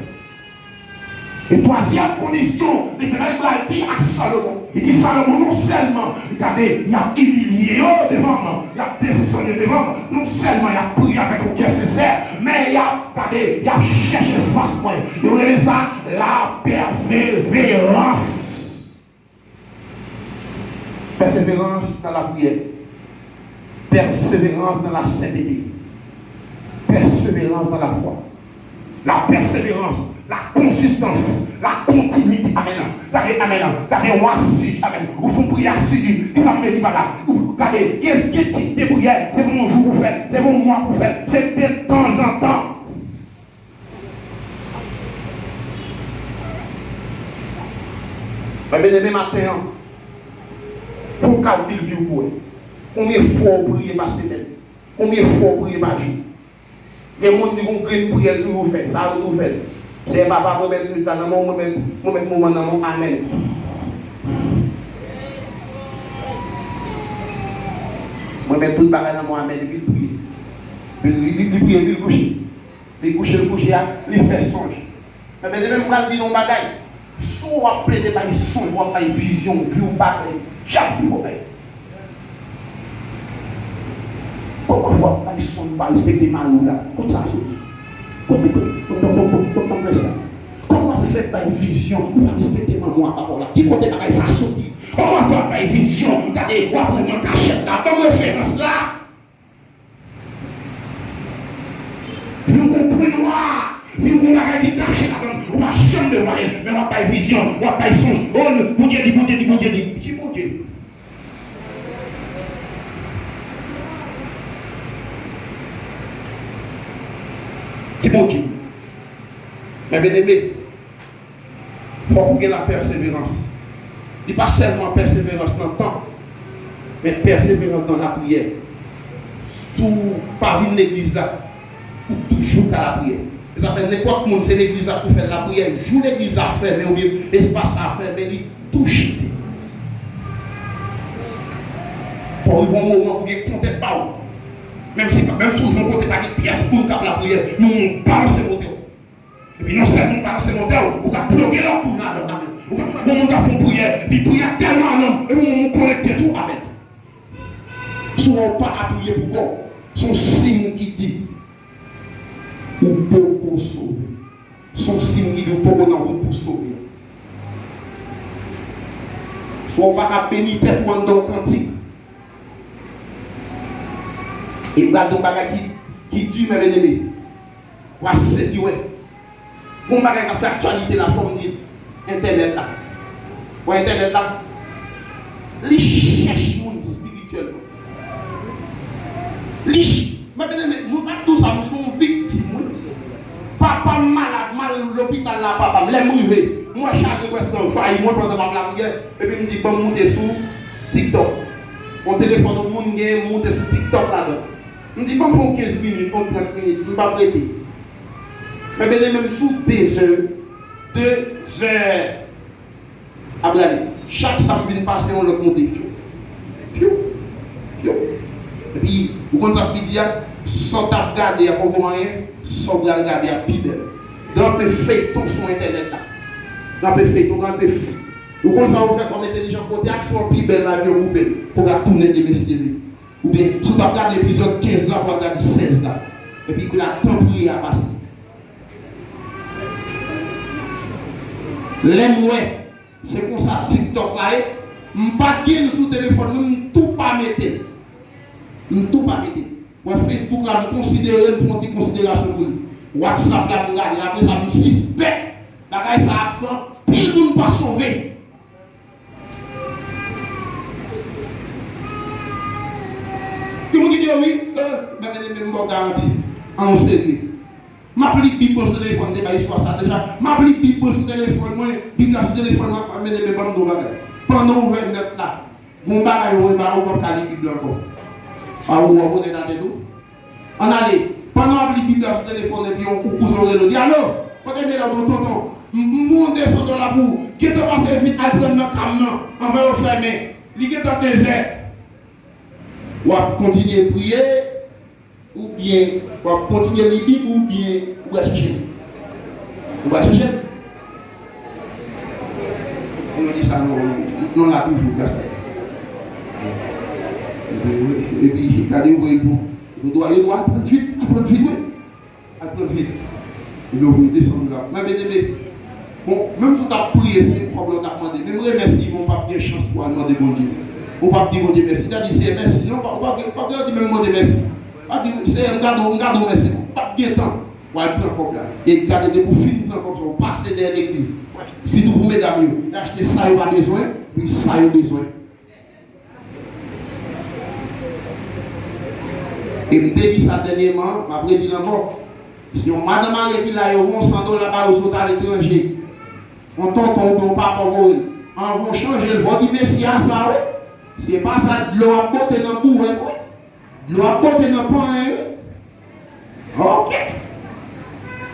E twazyèm kondisyon, Letènèl pral di ak Salomon, li di, Salomon, non sèlman, gade, y ap imilye yo devan m, y ap desann yo devan m, non sèlman y ap priye avèk yon kè sensè, men y ap, gade, y ap chèche fas mwen. Yo rele sa lapeseverans. Persévérance dans la prière. Persévérance dans la sainteté. Persévérance dans la foi. La persévérance, la consistance, la continuité. Amèn. Gade, amèn. Gade, w asij, amèn. Ou fè yon priyè asidi. Kisa m vle di pa la? Ou gade, gen, gen tip de priyè, se pa yon jou pou fè l, se pa yon mwa pou fè l, se de tanzantan. Men byeneme, maten an, fò w kalkil vi w pou wè. Konbyen fwa w priye pa semèn? Konbyen fwa w priye pa jou? Gen moun ki gon grenn priyè l toujou fè, sa yo toujou fè. Senyè Papa, mwen met minit la nan men w, mwen met, mwen met moman nan men w, amèn. Mwen met tout bagay nan men w, amèn, epi l priye. Epi li, li, li priye, epi l kouche. Li kouche, li kouche a, li fè sonj. Men byeneme, m pral di nou yon bagay. Si w ap plede bay sonj, w ap bay vizyon, vi w pa klè, dyab ki fè w bay. Kòman w ap bay sonj, w pa respekte mari w la? Kot sa soti? Kot, kot, kot, kot, kot, kot, kot, kot sa? Kòman w ap fè bay vizyon, ou pa respekte manman w a papa w la? Ki kote bagay sa soti? Kòman w ap fè bay vizyon, gade, w ap pran nan kachèt la? Ban m referans la. Vin yon pwen nwa, vin yon bagay ki kache ladan l, ou pa janm devwale l, men w ap bay vizyon, w ap bay sonj. O, Bondye di, Bondye di, Bondye di. Ki Bondye? Ki Bondye? Men byeneme, fòk ou gen lapèseverans. Li pa sèlman pèseverans nan tan, men pèseverans nan lapriyè. Si w pa vin legliz la, ou toujou ka lapriyè. Se sa fè nenpòt moun, se legliz la pou fè l lapriyè. Jou legliz la fèmen oubyen espas la fèmen, li tou chite. Fò w rive yon moman pou gen kontèt pa w. Menm si, menm si w rive yon kote pa gen pyès moun k ap lapriyè, men w balanse montè w. Epi non sèlman w balanse montè w, ou ka ploge lòt moun ladan. Amèn. Ou ka wè yon moun k ap fè yon priyè, epi priyè a tèlman an nonm, epi yon moun konekte tou. Amèn. Si w pa ka priye pou kò w, se yon siy ki di ou poko sove. Se yon siy ki di ou poko nan wout pou sove. Si w pa ka beni tèt ou anndan yon kantik, e m pral di yon bagay ki, ki di, men byeneme. W a sezi wè. Gon bagay k ap fè aktyalite la, fò m di, entènèt la. Wè entènèt la? Li chèch moun espirityèlman. Li ch-, men byeneme, mwen p ap di w sa, mwen se yon viktim, wi. Papa m malad, m al lopital la, papa m. Lè m rive, m wè chagren prèske anvayi mwen pandan m ap lapriyè. Epi m di, ban m moute sou TikTok. Yon telefòn yon moun genyen, m moute sou TikTok ladan. M di, ban m fè yon kenz minit, yon trant minit, m p ap rete. Men byeneme m sou de zè, de zè ap gade. Chak sa m vin pase, yon lòt moute. Fyou, fyou, fyou. Epi, ou konn sa k pi di a? Sa w t ap gade a poko anyen, sa w pral gade a pi bèl. Gen anpe feyton sou entènèt la. Gen anpe feyton, gen anpe fi. Ou konn sa yo fè kòm entèlijans, kote aksyon an pi bèl la, yo koupe l. Pou gad tounen de mesye li. Oubyen, si w t ap gade epizòd kenz la, pou w al gade sèz la. Epi kou la, tan priye a pase. Lè m wè, se konsa TikTok la ye, m pa t gen l sou telefòn mwen, m tou pa mete l. M tou pa mete l. Wè Facebook la, m konsidere l, m fè yon ti konsiderasyon pou li. WhatsApp la, m gade l, apre sa, m sispèk bagay sa ap fè anpil moun pa sove. Gen moun ki di, "Wi, euh, men, men, men, men, m ba w garanti." An nou serye. M ap li Bib mwen sou telefòn, m te bay istwa sa deja. M ap li Bib mwen sou telefòn mwen, Bib la sou telefòn mwen, men, men, men, ban m di w bagay. Pandan w ouvè nèt la, gon bagay yo voye ba ou, ou p ap ka li Bib la ankò. A ou, ou onèt a tèt ou? Ann ale. Pandan w ap li Bib la sou telefòn, epi yon, yon kouzen w rele w, di, "Alo, kote medam ou, tonton? M, m voye yon de san dola pou ou. Gentan pase vit, al pran nan kam nan, anvan yo fèmen. Li gentan de zè." W ap kontinye priye, oubyen w ap kontinye li Bib, oubyen ou pral chèche l? Ou pral chèche l? Mwen di sa non, non la toujou, gras a Dye. Epi, epi, gade, yo voye l pou, yo dwa, yo dwa aprann vit, aprann vit, wi. Aprann vit. Epi yo voye de san dola. Mwen, byeneme, bon, menm si w t ap priye, se kòb la w t ap mande. Men m remèsye, men w p ap gen chans pou w al mande Bondye. Ou p ap di Bondye mèsi. Tande, Seyè, mèsi. Non, ou p ap, ou p ap, ou p ap gen anvi menm mande mèsi. W ap di, Seyè, m gade w, m gade w, mèsi. Ou p ap gen tan. W al pran kòb la. E gade, depi w fin pran kòb sa, w pase dèyè legliz. Sitou pou medam yo. Y achte sa yo pa bezwen, pi sa yo bezwen. E m te di sa dènyèman, m ap redi l ankò. Si yon madan marye ki la, yo voye yon san dola ba ou, si w t aletranje, yon tonton oubyen yon papa voye l, anvan w chanje l, fò w di mèsi a sa, wi. Se pa sa, dlo ap bote nan bouvèt, wi. Dlo ap bote nan panyen, wi. Ok.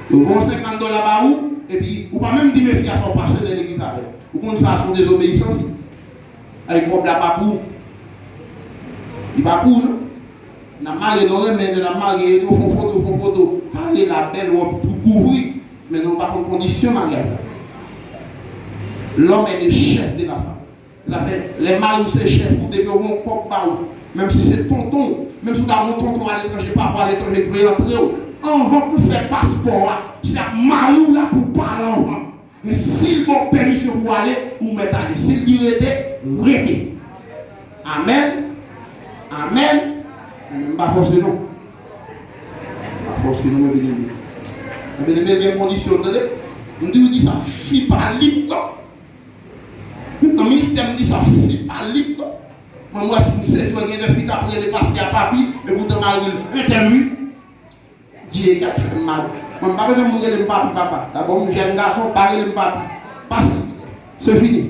Yo voye yon senkant dola ba ou, epi ou pa menm di mèsi a sa, w pase nan legliz avè l. Ou konn sa, se yon dezobeyisans. Ay, kòb la pa pou ou. Li pa pou ou, non. Nan marye, nou renmen, lè nan marye, nou fè foto, fè foto. Kare la, bèl wòb, tout kouvri. Men nou pa konn kondisyon maryaj la. L'homme est le chef de la femme. Sa fè, lè mari w se chèf ou, depi yo voye yon kòb ba ou, menm si se tonton w, menm si w ta gen yon tonton aletranje, papa w aletranje, ki vle antre w, anvan pou fè paspò a, se ak mari w la pou pale anvan. E si l ba w pèmisyon pou w ale, ou mèt ale. Si l di rete, rete. Amèn. Amèn. Amèn. M pa fòse non. M pa fòse non, men byeneme. Men byeneme, gen kondisyon, tande. M toujou di sa, fi pa lib non. Menm nan ministè, m di sa, fi pa lib non. Mwen, m wè si m sezi, wè gen de fi k ap rele pastè a papi, epoutan mari l entèl wi. Dye k ap fè m mal. Mwen, m pa bezwen moun rele m papi, papa. Dabò, m jèn gason, pa rele m papi. Pastè. Se fini.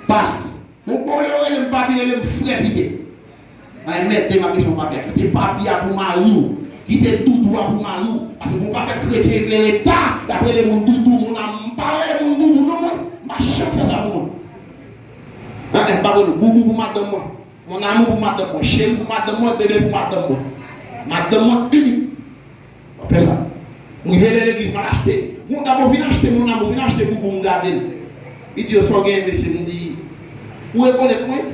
Pastè. Bon, kon yo rele m papi, rele m frè pite. Ay, mèt de ma kesyon papi a. Kite papi a pou mari w. Kite doudou a pou mari w. Paske gon pakèt kretyen eklere ta, y ap rele moun doudou, mon amour. M pa rele moun doudou, non, mwen. M pa janm fè sa pou moun. An, an, m pa rele boubou pou madanm mwen. Mon amour pou madanm mwen, cheri pou madanm mwen, bebe pou madanm mwen. Madanm mwen inik. W ap fè sa. M rive nan legliz, m al achte. Bon, dabò vin achte mon amour, vin achte boubou, m gade l. Li di, "Sa w genyen, mesye?" M di, "Ou rekonèt mwen?"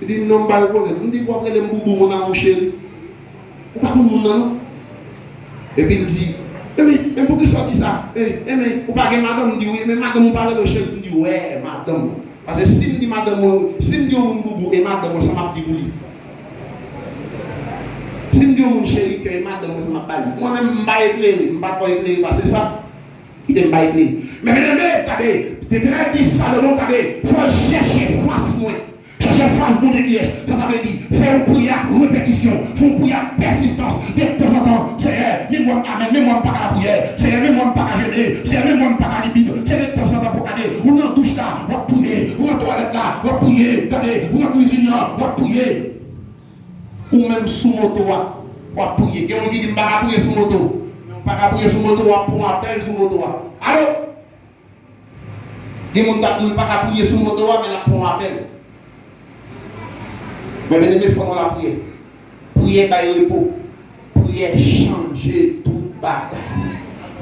Li di, "Non, m pa rekonèt." M di, "W ap rele m boubou, mon amour, cheri. Ou pa konn moun nan, non?" Epi l di, "Enben, men poukisa w di sa? Enben, ou pa gen madanm?" M di, "Wi, men madanm ou pa rele w cheri?" M di, "Wè, madanm mwen." Paske si m di madanm mwen, si m di yon moun boubou, e madanm mwen, sa m ap di pou li? Si m di yon moun cheri kè, e madanm mwen, sa m ap ba li? Mwen menm, m pa eklere, m pa twò eklere pase sa. Kite m pa eklere. Men, men, men, men, gade, Letènèl di Salomon, gade, fò l chèche fas mwen. Chèche fas Bondye kiyès. Sa, sa vle di, fè yon priyè ak repetisyon, fè yon priyè ak pèsistans. De tanzantan, Seyè, men mwen, amèn, men mwen, m pa ka lapriyè. Seyè, men mwen, m pa ka jene. Seyè, men mwen, m pa ka li Bib. Se de tanzantan pou gade, ou nan douch la, w ap priye. Ou nan twalèt la, w ap priye. Gade, ou nan kwizin nan, w ap priye. Ou menm sou moto a, w ap priye. Gen moun ki di, "M pa ka priye sou moto." Men w pa ka priye sou moto, w ap pran apèl sou moto a. Alo? Gen moun k ap di w li pa ka priye sou moto a, men l ap pran apèl. Men byeneme, fò nou lapriyè. Priyè bay repo. Priyè chanje tout bagay.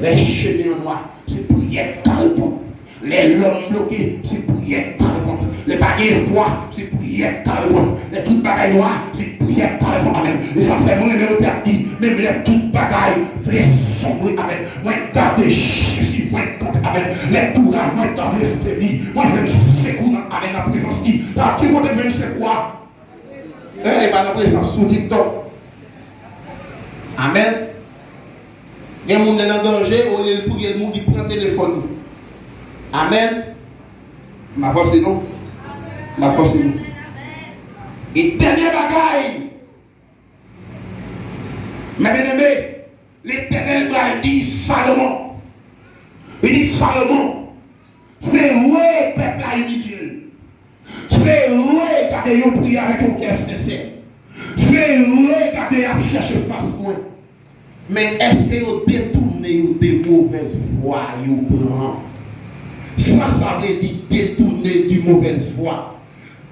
Lè chemen an nwa, se priyè k ka reponn. Lè lòm bloke, se priyè k ka reponn. Lè pa gen espwa, se priyè k ka reponn. Lè tout bagay nwa, se priyè k ka reponn. Amèn. E sa fè mwen renmen lepòt ap di, menm lè tout bagay vle sonbre, amèn, mwen gade Jezi, mwen kanpe, amèn. Lè kouraj mwen ta vle febli, mwen jwenn sekou nan, amèn, nan prezans li. Nan ki kote m jwenn sekou a? E pa nan prezans, sou TikTok. Amèn. Gen moun lè nan danje, olye l priye, l mouri, pran telefòn li. Amèn. M a fòse nou. M a fòse nou. E dènye bagay, men byeneme, Letènèl pral di Salomon, li di Salomon, se vre pèp la imilye l. Se vre, gade, yo priye avèk yon kè sensè. Se vre, gade, y ap chèche fas mwen. Men èske yo detounen yo de movèz vwa yo pran? Sa sa vle di, detounen de movèz vwa?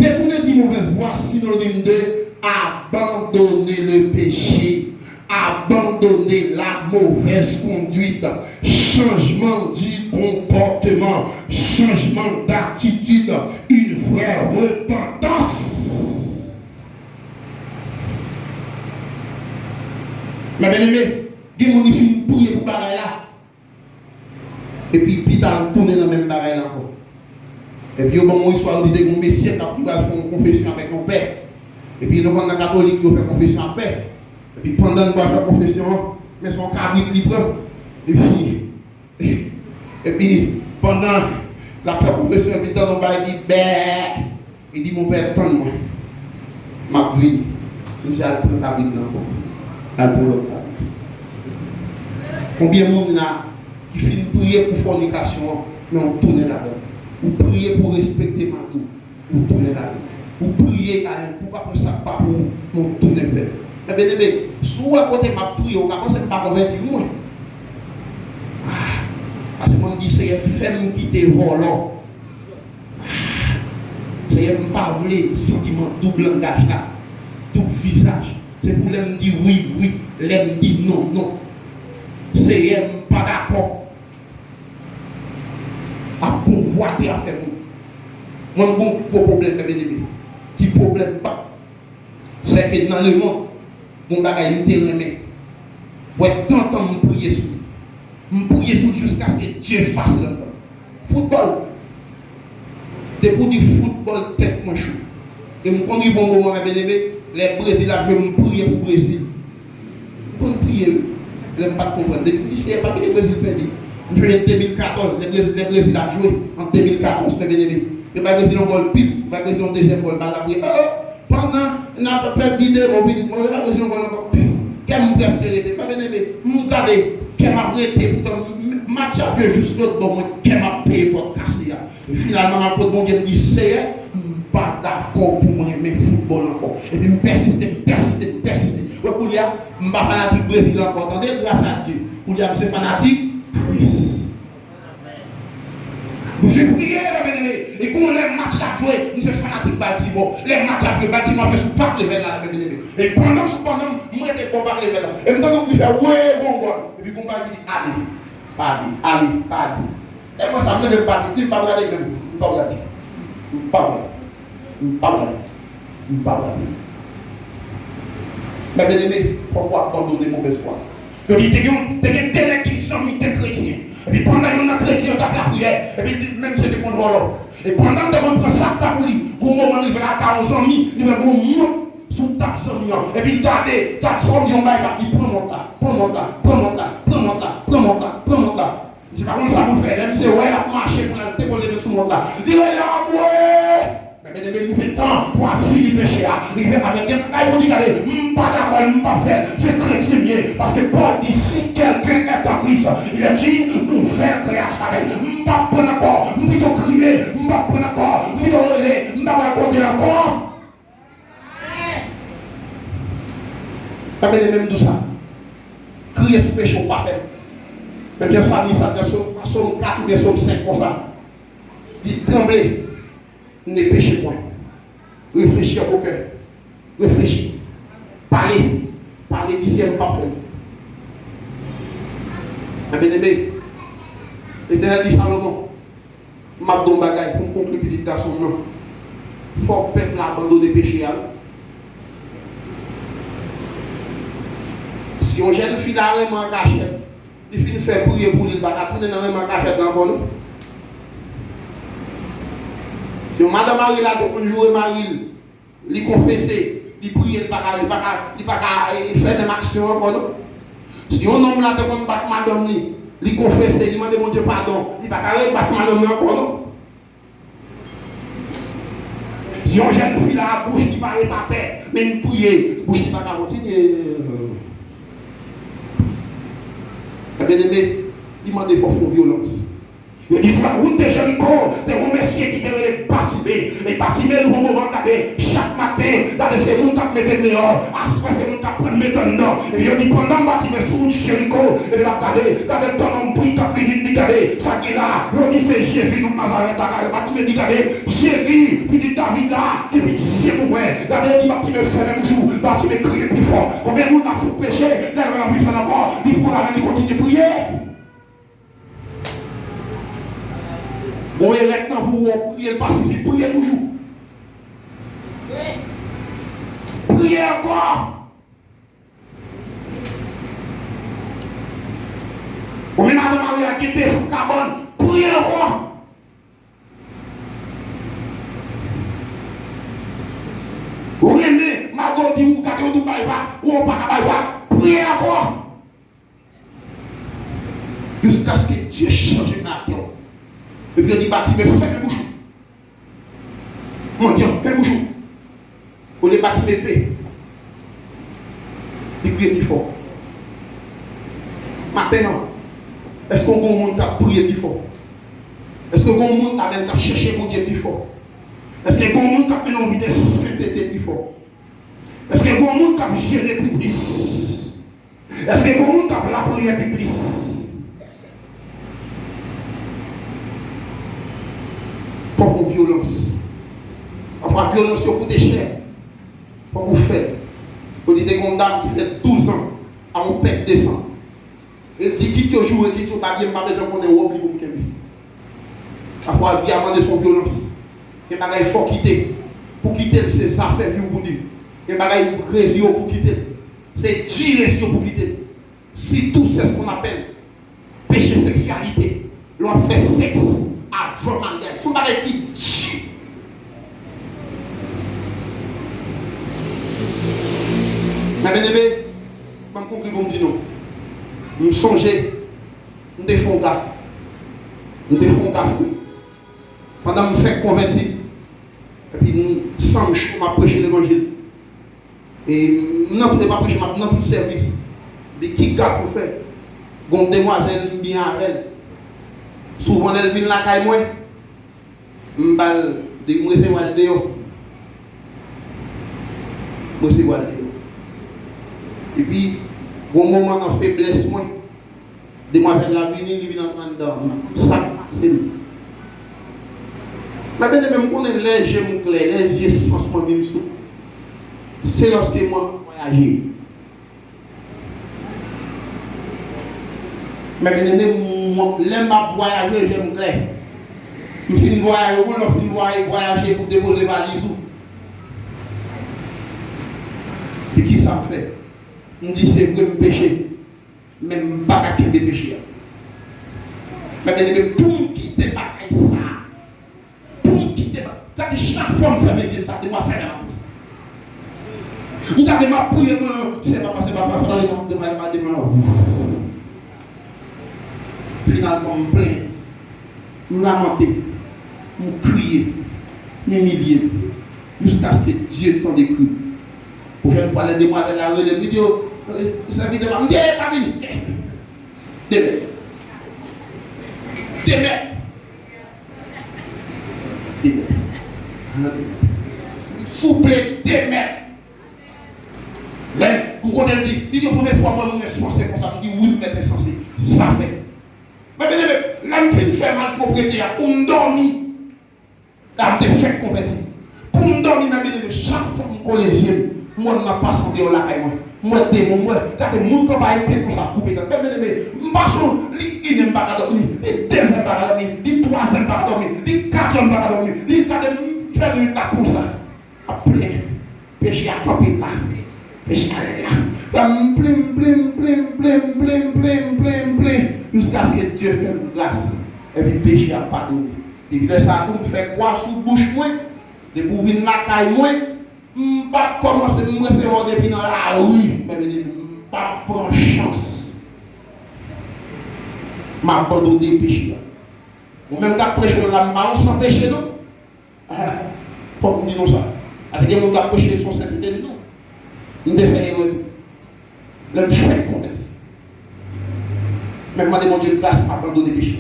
Détourner du mauvaise voie, synonyme de abandonner le péché, abandonner la mauvaise conduite, changement du comportement, changement d'attitude, une vraie repentance. Mè byeneme, gen moun ki fin priye pou bagay la. Epi pita l tounen nan menm bagay la ankò. Epi yo ban m yon istwa, yo di te gen yon mesye k ap, ki pral fè yon konfesyon avèk yon pè. Epi nou konn nan katolik yo fè konfesyon ak pè. Epi pandan l pral fè konfesyon an, men se yon kabrit li pran. Epi, epi pandan l ap fè konfesyon, epi l tande yon bagay ki bè. Li di, "Monpè, tann mwen. M ap vini." Misye al pran kabrit la ankò. Al pran lòt kabrit. Konbyen moun la ki fin priye pou fònikasyon an, men ou tounen ladan l? Ou priye pou respekte mari w, ou tounen ladan l. Ou priye a, pou pa pran sa k pa pou ou, men ou tounen fè l. Mè byeneme, si w wè kote m ap priye, ou ka panse m pa konvèti, mwen. Ah, paske mwen m di, Seyè, fè m kite vòlò. Seyè, m pa vle santiman doub langaj la, doub vizaj. Se pou lè m di wi, wi, lè m di non, non. Seyè, m pa dakò ap konvwate afè moun. Mwen, m gon gwo pwoblèm, mè byeneme. Ki pwoblèm m pa Sèke nan lemonn, gon bagay m te renmen. Wè, tantan m priye sou li. M priye sou li jiskaske Dye efase l anndan m. Foutbòl. Depi w di foutbòl, tèt mwen cho. E m konn rive yon moman, mè byeneme, lè Brezil ap jwe, m priye pou Brezil. M konn priye, wi. Lè m pa t konprann. Depi m di, Seyè, pa kite Brezil pèdi. M sonje de mil katòz, lè Brezil, lè Brezil ap jwe, an de mil katòz, mè byeneme. Yo bay Brezil yon gòl pip, yo bay Brezil yon dezyèm gòl, bal la boule. Oh, oh. Pandan n ap fè videyo, mwen vin, mwen rele Brezil yon gòl ankò. Kè m prèske rete. Mè byeneme, m gade, kè m ap rete, poutan m, m, match ap jwe jis lòt bò, mwen, kè m ap peye pòt kase a. E finalman, m al kot Bondye, m di, Seyè, m pa dakò pou mwen renmen foutbòl ankò. Epi m pèsiste, m pèsiste, m pèsiste. Wè, koulye a, m pa fanatik Brezil ankò, tande, gras a Dye. Koulye a, m se fanatik Kris. Misye priye, mè byeneme. E gon lè match la ap jwe, misye fanatik Baltimore. Lè match la ap jwe, Baltimore ap jwe sou Park Level la, mè byeneme. E pandan, pandan m rete bò Park Level la, e m tande yon kri fè, "Woy, gon gòl." Epi gon bagay ki di, "Ale, pa ale, ale, pa ale." E mwen sa, m leve m pati, m di, "M p ap gade menm, m p ap gade. M p ap gade. M p ap gade. M p ap gade." Mè byeneme, fòk ou abandone movèz vwa. Yo di, te gen, te gen de nèg ki zanmi, te kretyen. Epi pandan youn nan kretyen yo t ap lapriyè, epi li menm se te konn vòlò. E pandan l te konn pran sa k ta pou li, gon moman li rive lakay yon zanmi, li wè gon mont sou tab zanmi an. Epi l gade, gad sa w di yon bagay k ap di, "Pran mont la, pran mont la, pran mont la, pran mont la, pran mont la, pran mont la." Misye pa konn sa pou l fè. Lè misye wè l ap mache pou l al depoze men l sou mont la, li rele, "Anmwe!" Mè byeneme, rive tan pou avili peche a. Rive avèk gen bagay pou di, "Gade, m pa dakò, m p ap fè l. Se kretyen m ye." Paske Pòl di, "Si quelqu'un est en Christ, il est une nouvelle créature." M p ap pran ankò, m pito kriye, m p ap pran ankò, m pito rele, m pa pral kote ankò. Mè byeneme, m di w sa. Kriye sou peche w pa fè l. Menm jan Sami sa nan Sòm, Sòm kat oubyen Sòm senk konsa. Di, "Tranble, ne péchez point." Reflechi an vos cœurs. Reflechi. Pale. Pale, di, "Seyè, m p ap fè l." Mwen byeneme, Letènèl di Salomon, m ap di w yon bagay pou m konkli, pitit gason m nan. Fòk pèp la abandone peche a. Si yon jèn fi la renmen an kachèt, li fin fè priye pou li, li pa ka tounen nan renmen an kachèt la ankò, non. Si yon madanm marye la te konn joure mari l, li konfese, li priye, li pa ka, li pa ka, li pa ka, eh, fè menm aksyon ankò, non. Si yon nonm la te konn bat madanm li, li konfese, li mande Bondye padon, li pa ka rebat madanm li ankò, non. Si yon jèn fi la, bouch li pa ret atè, men li priye, bouch li pa ka kontinye. Mwen byeneme, li mande fò fè yon vyolans. Yo di sou lawout de Jeriko, te gen yon mesye ki te rele Batime. E Batime, yon moman, gade, chak maten, gade, se moun k ap mete l deyò, aswè, se moun k ap pran l mete anndan. Epi yo di, pandan Batime sou wout Jeriko, epi l ap gade, gade, tann yon bri k ap vini, li gade, sa ki la, yo di, se Jezi, nonm Nazarèt la, gade, Batime di, gade, Jezi, pitit David la, ki pitit se pou mwen. Gade, yo di, Batime, fèmen bouch ou, Batime kriye pi fò. Konbyen moun la fout peche, lè l wè l anvi fè l ankò, li pran l, li kontinye priye. Bon, e rèk nan vou, ou priye l pa sifi, priye toujou. Priye ankò. Ou menm adan mari a gen defo kabann, priye ankò. Ou renmen, malgre w di ou gade, ou di w bay vag, ou pa ka bay vag, priye ankò. Jiskaske Dye chanje karaktè w. Epi yo di Batime, fèmen bouch ou. Mandyan, fèmen bouch ou. Olye Batime pe, li kriye pi fò. Maten an, èske w gen yon moun k ap priye pi fò? Èske w gen yon moun, amèn, k ap chèche Bondye pi fò? Èske w gen yon moun k ap mennen yon vi de sentete pi fò? Èske w gen yon moun k ap jene pi plis? Èske gen moun k ap lapriyè pi plis? Fòk ou vyolans. Pafwa, vyolans yo koute chè. Fòk ou fè l. Yo di te gen yon dam ki fè douz an ak yon pèk de san. E l di, kit yo joure, kit yo babye, m pa bezwen konnen wòb li pou m kenbe. Pafwa, vi a mande se yon vyolans. Gen bagay fò w kite. Pou kite l, se zafè vi w pou di. Gen bagay rezi w pou kite l. Se di rezi w pou kite l. Sitou, c'est ce qu'on appelle péché sexualité. Lè w ap fè sèks avan maryaj. Se yon bagay ki di. Mwen byeneme, ban m konkli pou m di nou. M sonje, m te fè yon gaf. M te fè yon gaf, wi. Pandan m fèk konvèti, epi m, san m cho, m ap preche levanjil. E m nan tout, e pa preche, m ap nan tout sèvis. Epi ki gaf m fè? Gon demwazèl m byen avè l. Souvan lè l vin lakay mwen, m ba l de, m resevwa l deyò. M resevwa l deyò. Epi, gon moman nan feblès mwen, demwazèl la vini, li vin antre anndan m. Sa k pase m? Mwen byeneme, m konnen lè je m klè, lè zye sans mwen vin sou, se lòske mwen vwayaje. Mwen byeneme, mwen, lè m ap vwayaje, je m klè. M fin vwayaje, ou konn lè w fin vwayaje, vwayaje pou depoze valiz ou. E kisa m fè? M di, se vre, m peche. Men m pa ka kenbe peche a. Mwen byeneme, pou m kite bagay sa a, pou m kite ba-, gade, chak fwa m fèmen zye m, sa demwazèl la m ap panse. M gade, m ap priye, mwen, Senyè, papa, se papa, fè tande mwen, demwazèl la, demwazèl la. Finalman, m plenyen. M lamante, m kriye, m imilye m, jiskaske Dye tande kri m. Pwochèn fwa, lè demwazèl la rele m, li di, "O, e, sèvitè pa m," m di, "E, pa vini. Demè. Demè. Demè. Ah, demè. Souple, demè." Lè, ou konnen, l di, li di, "Premye fwa mwen, mwen ensanse konsa." M di, "Wi, m mèt ensanse." Sa fè. Mwen byeneme, lè m fin fè malpwoprete a, pou m dòmi, la m te fèk konvèti. Pou m dòmi, mwen byeneme, chak fwa m kole zye m, m wè m nan pase andeyò lakay mwen. M wè demon, m wè, gade moun k anba epe konsa ap koupe tèt. Men, men, men, m pa sou, li inè m pa ka dòmi, li dezè m pa ka dòmi, li twazè m pa ka dòmi, li katrè m pa ka dòmi, li gade m fè nwit la konsa. Ap plen. Peche a kanpe la. Peche a la. Fè m plen, plen, plen, jiskaske Dye fè m gras. Epi peche a padone. Depi lè sa a tou, m fè kwa sou bouch mwen. Depi w vin lakay mwen, m p ap kòmanse, m resevwa w depi nan lari. Men, men, men, m p ap pran chans. M abandone peche a. Ou menm k ap preche la, m pa yon san peche, non. Ah, fòk m di nou sa. Paske gen moun k ap preche sou sentete, li non. M te fè erè tou. Lè m fèk konvèti. Men m mande Bondye gras m abandone peche.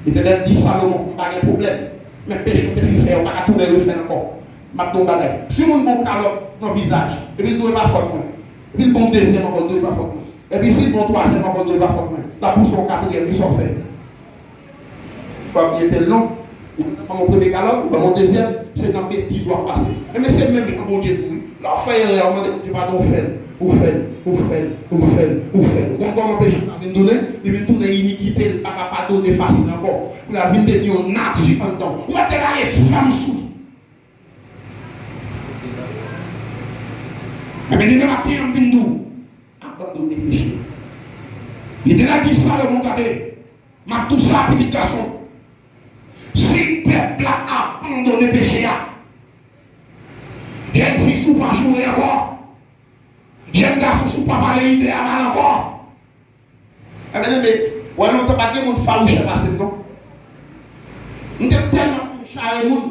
Letènèl di Salomon, m pa gen pwoblèm. Men peche w te fin fè yo, w pa ka tounen refè l ankò. M ap di w yon bagay. Si yon moun ba w kalòt nan vizaj, epi l di w e pa fòt mwen, epi l ba w yon dezyèm ankò, l di w e pa fòt mwen, epi si l ba w yon twazyèm ankò, l di w e pa fòt mwen, l ap pouse w yon katriyèm, kisa w fè? Ou pa bliye tèl non. Ou ban m yon premye kalòt, ou ban m yon dezyèm, se nan betiz w ap pase. Ebyen, se menm jan Bondye tou, wi. Lè w fè erè a, ou mande Bondye padon, ou fè l, ou fè l, ou fè l, ou fè l, ou fè l, ou fè l. Ou konn kòman peche sa vin tounen? Li vin tounen inikite, li pa ka padone fasil ankò. Pou l al vin devni yon nati anndan w. Ou mèt te rale zam sou li. Men, men, men, maten an, m vin di w, abandone peche. Letènèl di Salomon, gade, m ap di w sa, pitit gason. Si pèp la abandone peche a, jèn fi, si w pa joure ankò, jèn gason, si w pa pale ide a mal ankò. Ebyen, ebyen, wè, lontan pa t gen moun fawouchè pase m, non. M te tèlman konn chare moun,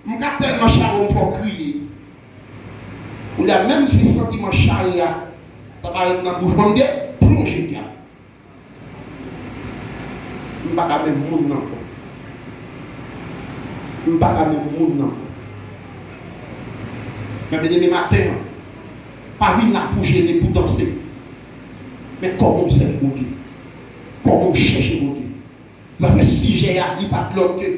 m ka tèlman chare w, m fè w kriye. Kounye a, menm si santiman chare a ta parèt nan bouch mwen, m te plonje dyab. M pa ka menm moun nan ankò. M pa ka menm moun nan ankò. Men, byeneme, maten an, pa vin la pou jene, pou danse. Men kòman w sèvi Bondye? Kòman w chèche Bondye? Zafè sijè a, li pa t lòt ke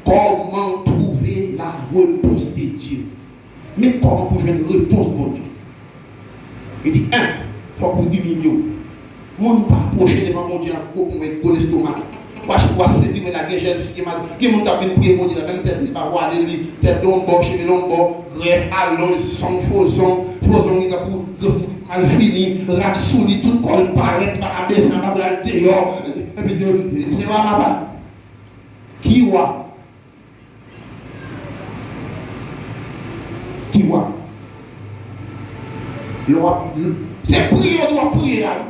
comment trouver la réponse de Dieu. Men kòman pou jwenn repons Bondye. Li di, en, fòk ou imilye w. Moun pa pwoche devan Bondye ak gwo ponyèt, gwo lestomak. W a, w a sezi wè la, gen jèn fi, gen ma-, gen moun k ap vin priye Bondye la, menm tèt li pa vwale, li tèt l yon bò, cheve l yon bò, grèf, alonj, zong, fo zong, fo zong li tankou grèf malfini, rad sou li, tout kò l parèt, li pa ka bese, li pa pral deyò. Epi de, se wa papa. Ki wa? Ki wa? Lè w ap, se priye w ap priye a, wi.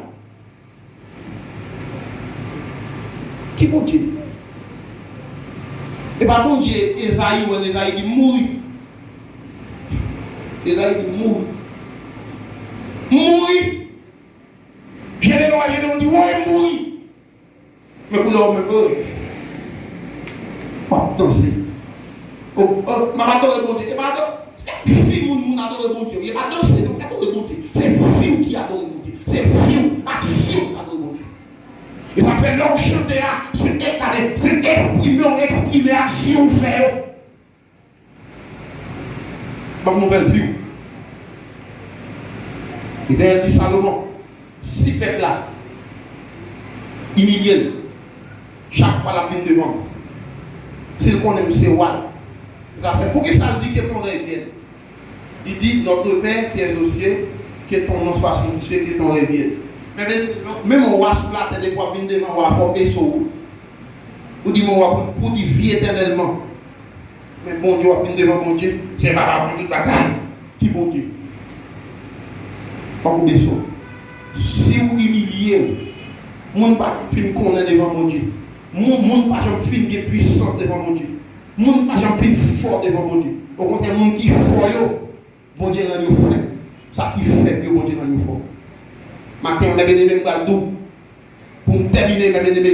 Ki Bondye? E pa Bondye Ezayi, wè, Ezayi di mouri. Ezayi di mouri. Mouri! Jedeyon, Jedeyon di, woy, mouri! Men kounye a ou menm, oh, w ap danse. Oh, oh, m ap adore Bondye. E pa adan-, se fi moun, moun adore Bondye. E pa danse, non, adore Bondye. Se vi w ki adore Bondye. Se vi w, aksyon w ki adore Bondye. E sa fè lè w chante a, se ekale, se eksprime w eksprime aksyon w fè yo. Ban m nouvèl vi w. Letènèl di Salomon, si pèp la imilye l, chak fwa l ap vin devan m, si l konnen m se wa l, sa fè, poukisa l di que ton règne vienne? Li di, Notre Père qui es aux cieux, que ton nom soit sanctifié, que ton règne vienne. Men, men, menm wa sou latè, depi w ap vin devan wa, fò w bese w. Ou di, men wa, pou, pou di vi etènèlman. Men Bondye, w ap vin devan Bondye, se papa pou tout bagay. Ki Bondye? Fòk ou bese w. Si w imilye w, moun pa janm fin konnen devan Bondye. Moun, moun pa janm fin gen pwisans devan Bondye. Moun pa janm fin fò devan Bondye. Okontrè, moun ki fò yo, Bondye rann yo fèb. Sa ki fèb yo, Bondye rann yo fò. Maten an, men byeneme, m pral di w, pou m tèmine, men byeneme,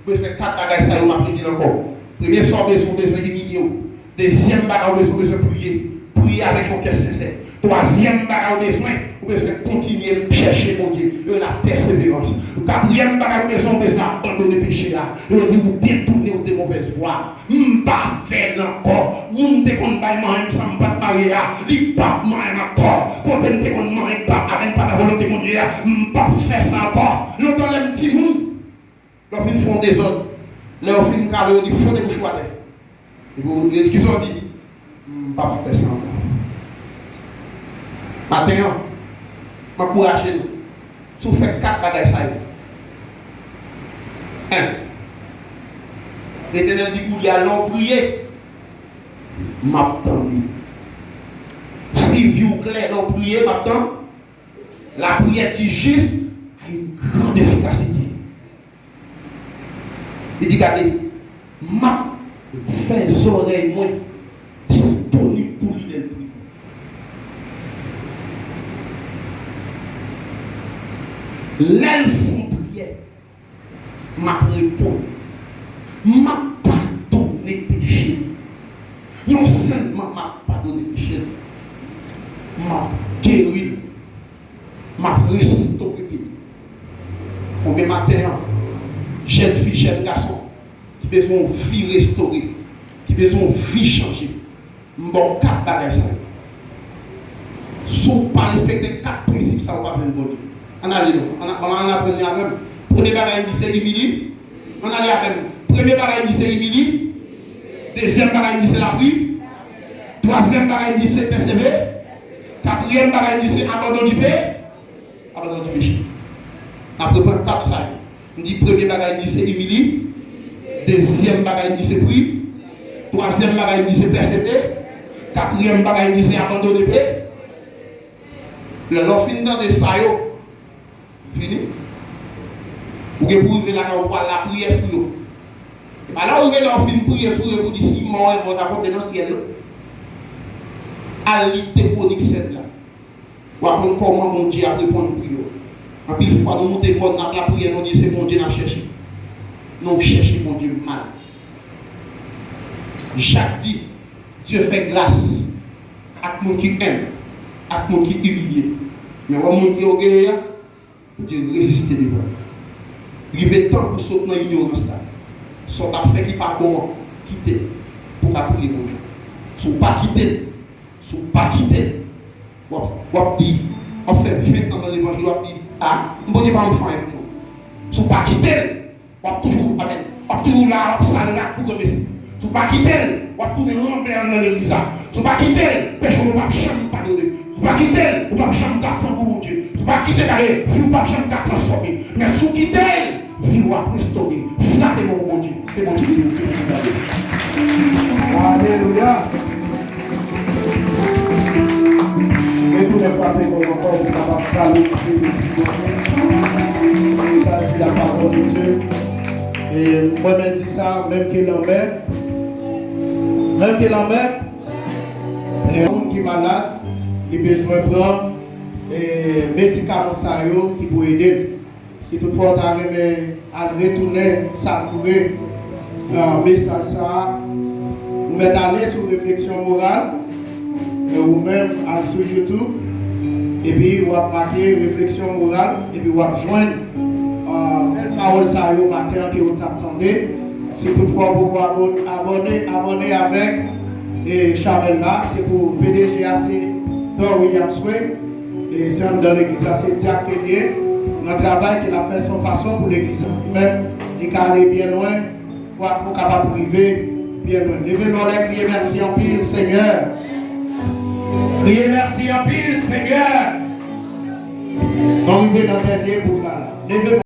ou bezwen fè kat bagay sa yo, m ap redi l ankò. Premye sa w bezwen, ou bezwen imilye w. Dezyèm bagay ou bezwen, ou bezwen priye. Priye avèk yon kè sensè. Twazyèm bagay ou bezwen, ou bezwen kontinye chèche Bondye. Yo rele l pèseverans. Katriyèm bagay ou bezwen, ou bezwen abandone peche a. Yo di ou detounen w de mauvaise voie. M pa fè l ankò. Moun te konn bay manyen m san m pa t ye a, li p ap manyen m ankò. Kote m te konn manyen m p ap, avè m pa nan volonte Bondye a, m p ap fè sa ankò. Lontan lè m timoun, lè w fin fè yon dezòd, lè yo fin kale, yo di, "Fwote bouch ou atè." Epi yo di, "Kisa w di?" "M p ap fè sa ankò." Maten an, m ankouraje nou. Si w fè kat bagay sa yo, en, Letènèl di, "Koulye a, lè w priye, m ap tande." Si vi w klè, lè w priye, m ap tande. La prière du juste a une grande efficacité. Li di, "Gade, m ap fè zòrèy mwen disponib pou li lè l priye. Lè l fè yon priyè, m ap reponn. M ap padone peche l. Non sèlman m ap padone peche l, m ap geri l. M ap restore peyi." Konbyen maten an, jèn fi, jèn gason, ki bezwen yon vi restore, ki bezwen yon vi chanje? M ba w kat bagay sa yo. Si w pa respekte kat prensip sa yo, w p ap jwenn Bondye. Ann ale non. Ann, ann, ann aprann li avè m. Premye bagay m di se imilye. Ann ale avè m. Premye bagay m di se imilye. Dezyèm bagay m di se lapri. Twazyèm bagay m di se pèsevere. Katriyèm bagay m di se abandon di pe-, abandon di peche. N ap reprann kat sa yo. M di premye bagay m di se imilye. Dezyèm bagay m di se pri. Twazyèm bagay m di se pèsevere. Katriyèm bagay m di se abandone pe-, Lè, lè w fin tande sa yo, fini. Ou gen pou rive lakay ou pou al lapriyè sou yo. E pa lè w rive la w fin priye sou yo pou di si mò e mò ta konte nan syèl, non. Al li de kwonik sèt la. W a konn kòman Bondye ap reponn priyè w. Anpil fwa nou moute mòn n ap lapriyè, nou di se Bondye n ap chèche. Non, w chèche Bondye mal. Jak di, Dye fè gras ak moun ki enb, ak moun ki imilye. Men wè moun ki ògeye a, Bondye reziste devan l. Rive tan pou sot nan inyorans la. Sa w t ap fè ki pa bon an, kite l pou w ka priye Bondye. Si w pa kite l, si w pa kite l, w ap, w ap di, w ap fè ven tan nan levanjil, w ap di, "A, Bondye pa janm fè anyen pou mwen." Si w pa kite l, w ap toujou, amèn, w ap toujou la, w ap sal rak pou granmesi. Si w pa kite l, w ap tounen ranbè anndan legliz la. Si w pa kite l, peche w yo p ap janm padone. Si w pa kite l, ou p ap janm ka pran gou Bondye. Si w pa kite, gade, vi w p ap janm ka transfòme. Men si w kite l, vi w ap restore. Frape men w pou Bondye. Ke Bondye beni w, ke Bondye gade w. Alelouya. Retounen frape men w ankò pou w kapab pale pou Senyè Bondye. Mesaj de la parole de Dieu. E mwen menm di sa, menm ke lanmè, menm ke lanmè, e moun ki malad, li bezwen pran, e, medikaman sa yo ki pou ede l. Si toutfwa w ta renmen al retounen savoure, e, mesaj sa a, ou mèt ale sou Refleksyon Moral, e, ou menm al sou YouTube, epi w ap make Refleksyon Moral, epi w ap jwenn, e, bèl pawòl sa yo maten an ke w t ap tande. Si toutfwa w poko abò-, abòne, abòne avèk, e, chanèl la. Se pou P D G a, se Dor Williams Sway. E se anndan legliz la, se dyak ke l ye. Nan travay ke l ap fè, se yon fason pou legliz la li menm, li ka ale byen lwen, pou, pou kapab rive byen lwen. Leve men w anlè, kriye, "Mèsi anpil, Senyè." Kriye, "Mèsi anpil, Senyè." Nou rive nan dènye bout la, la. Leve men w.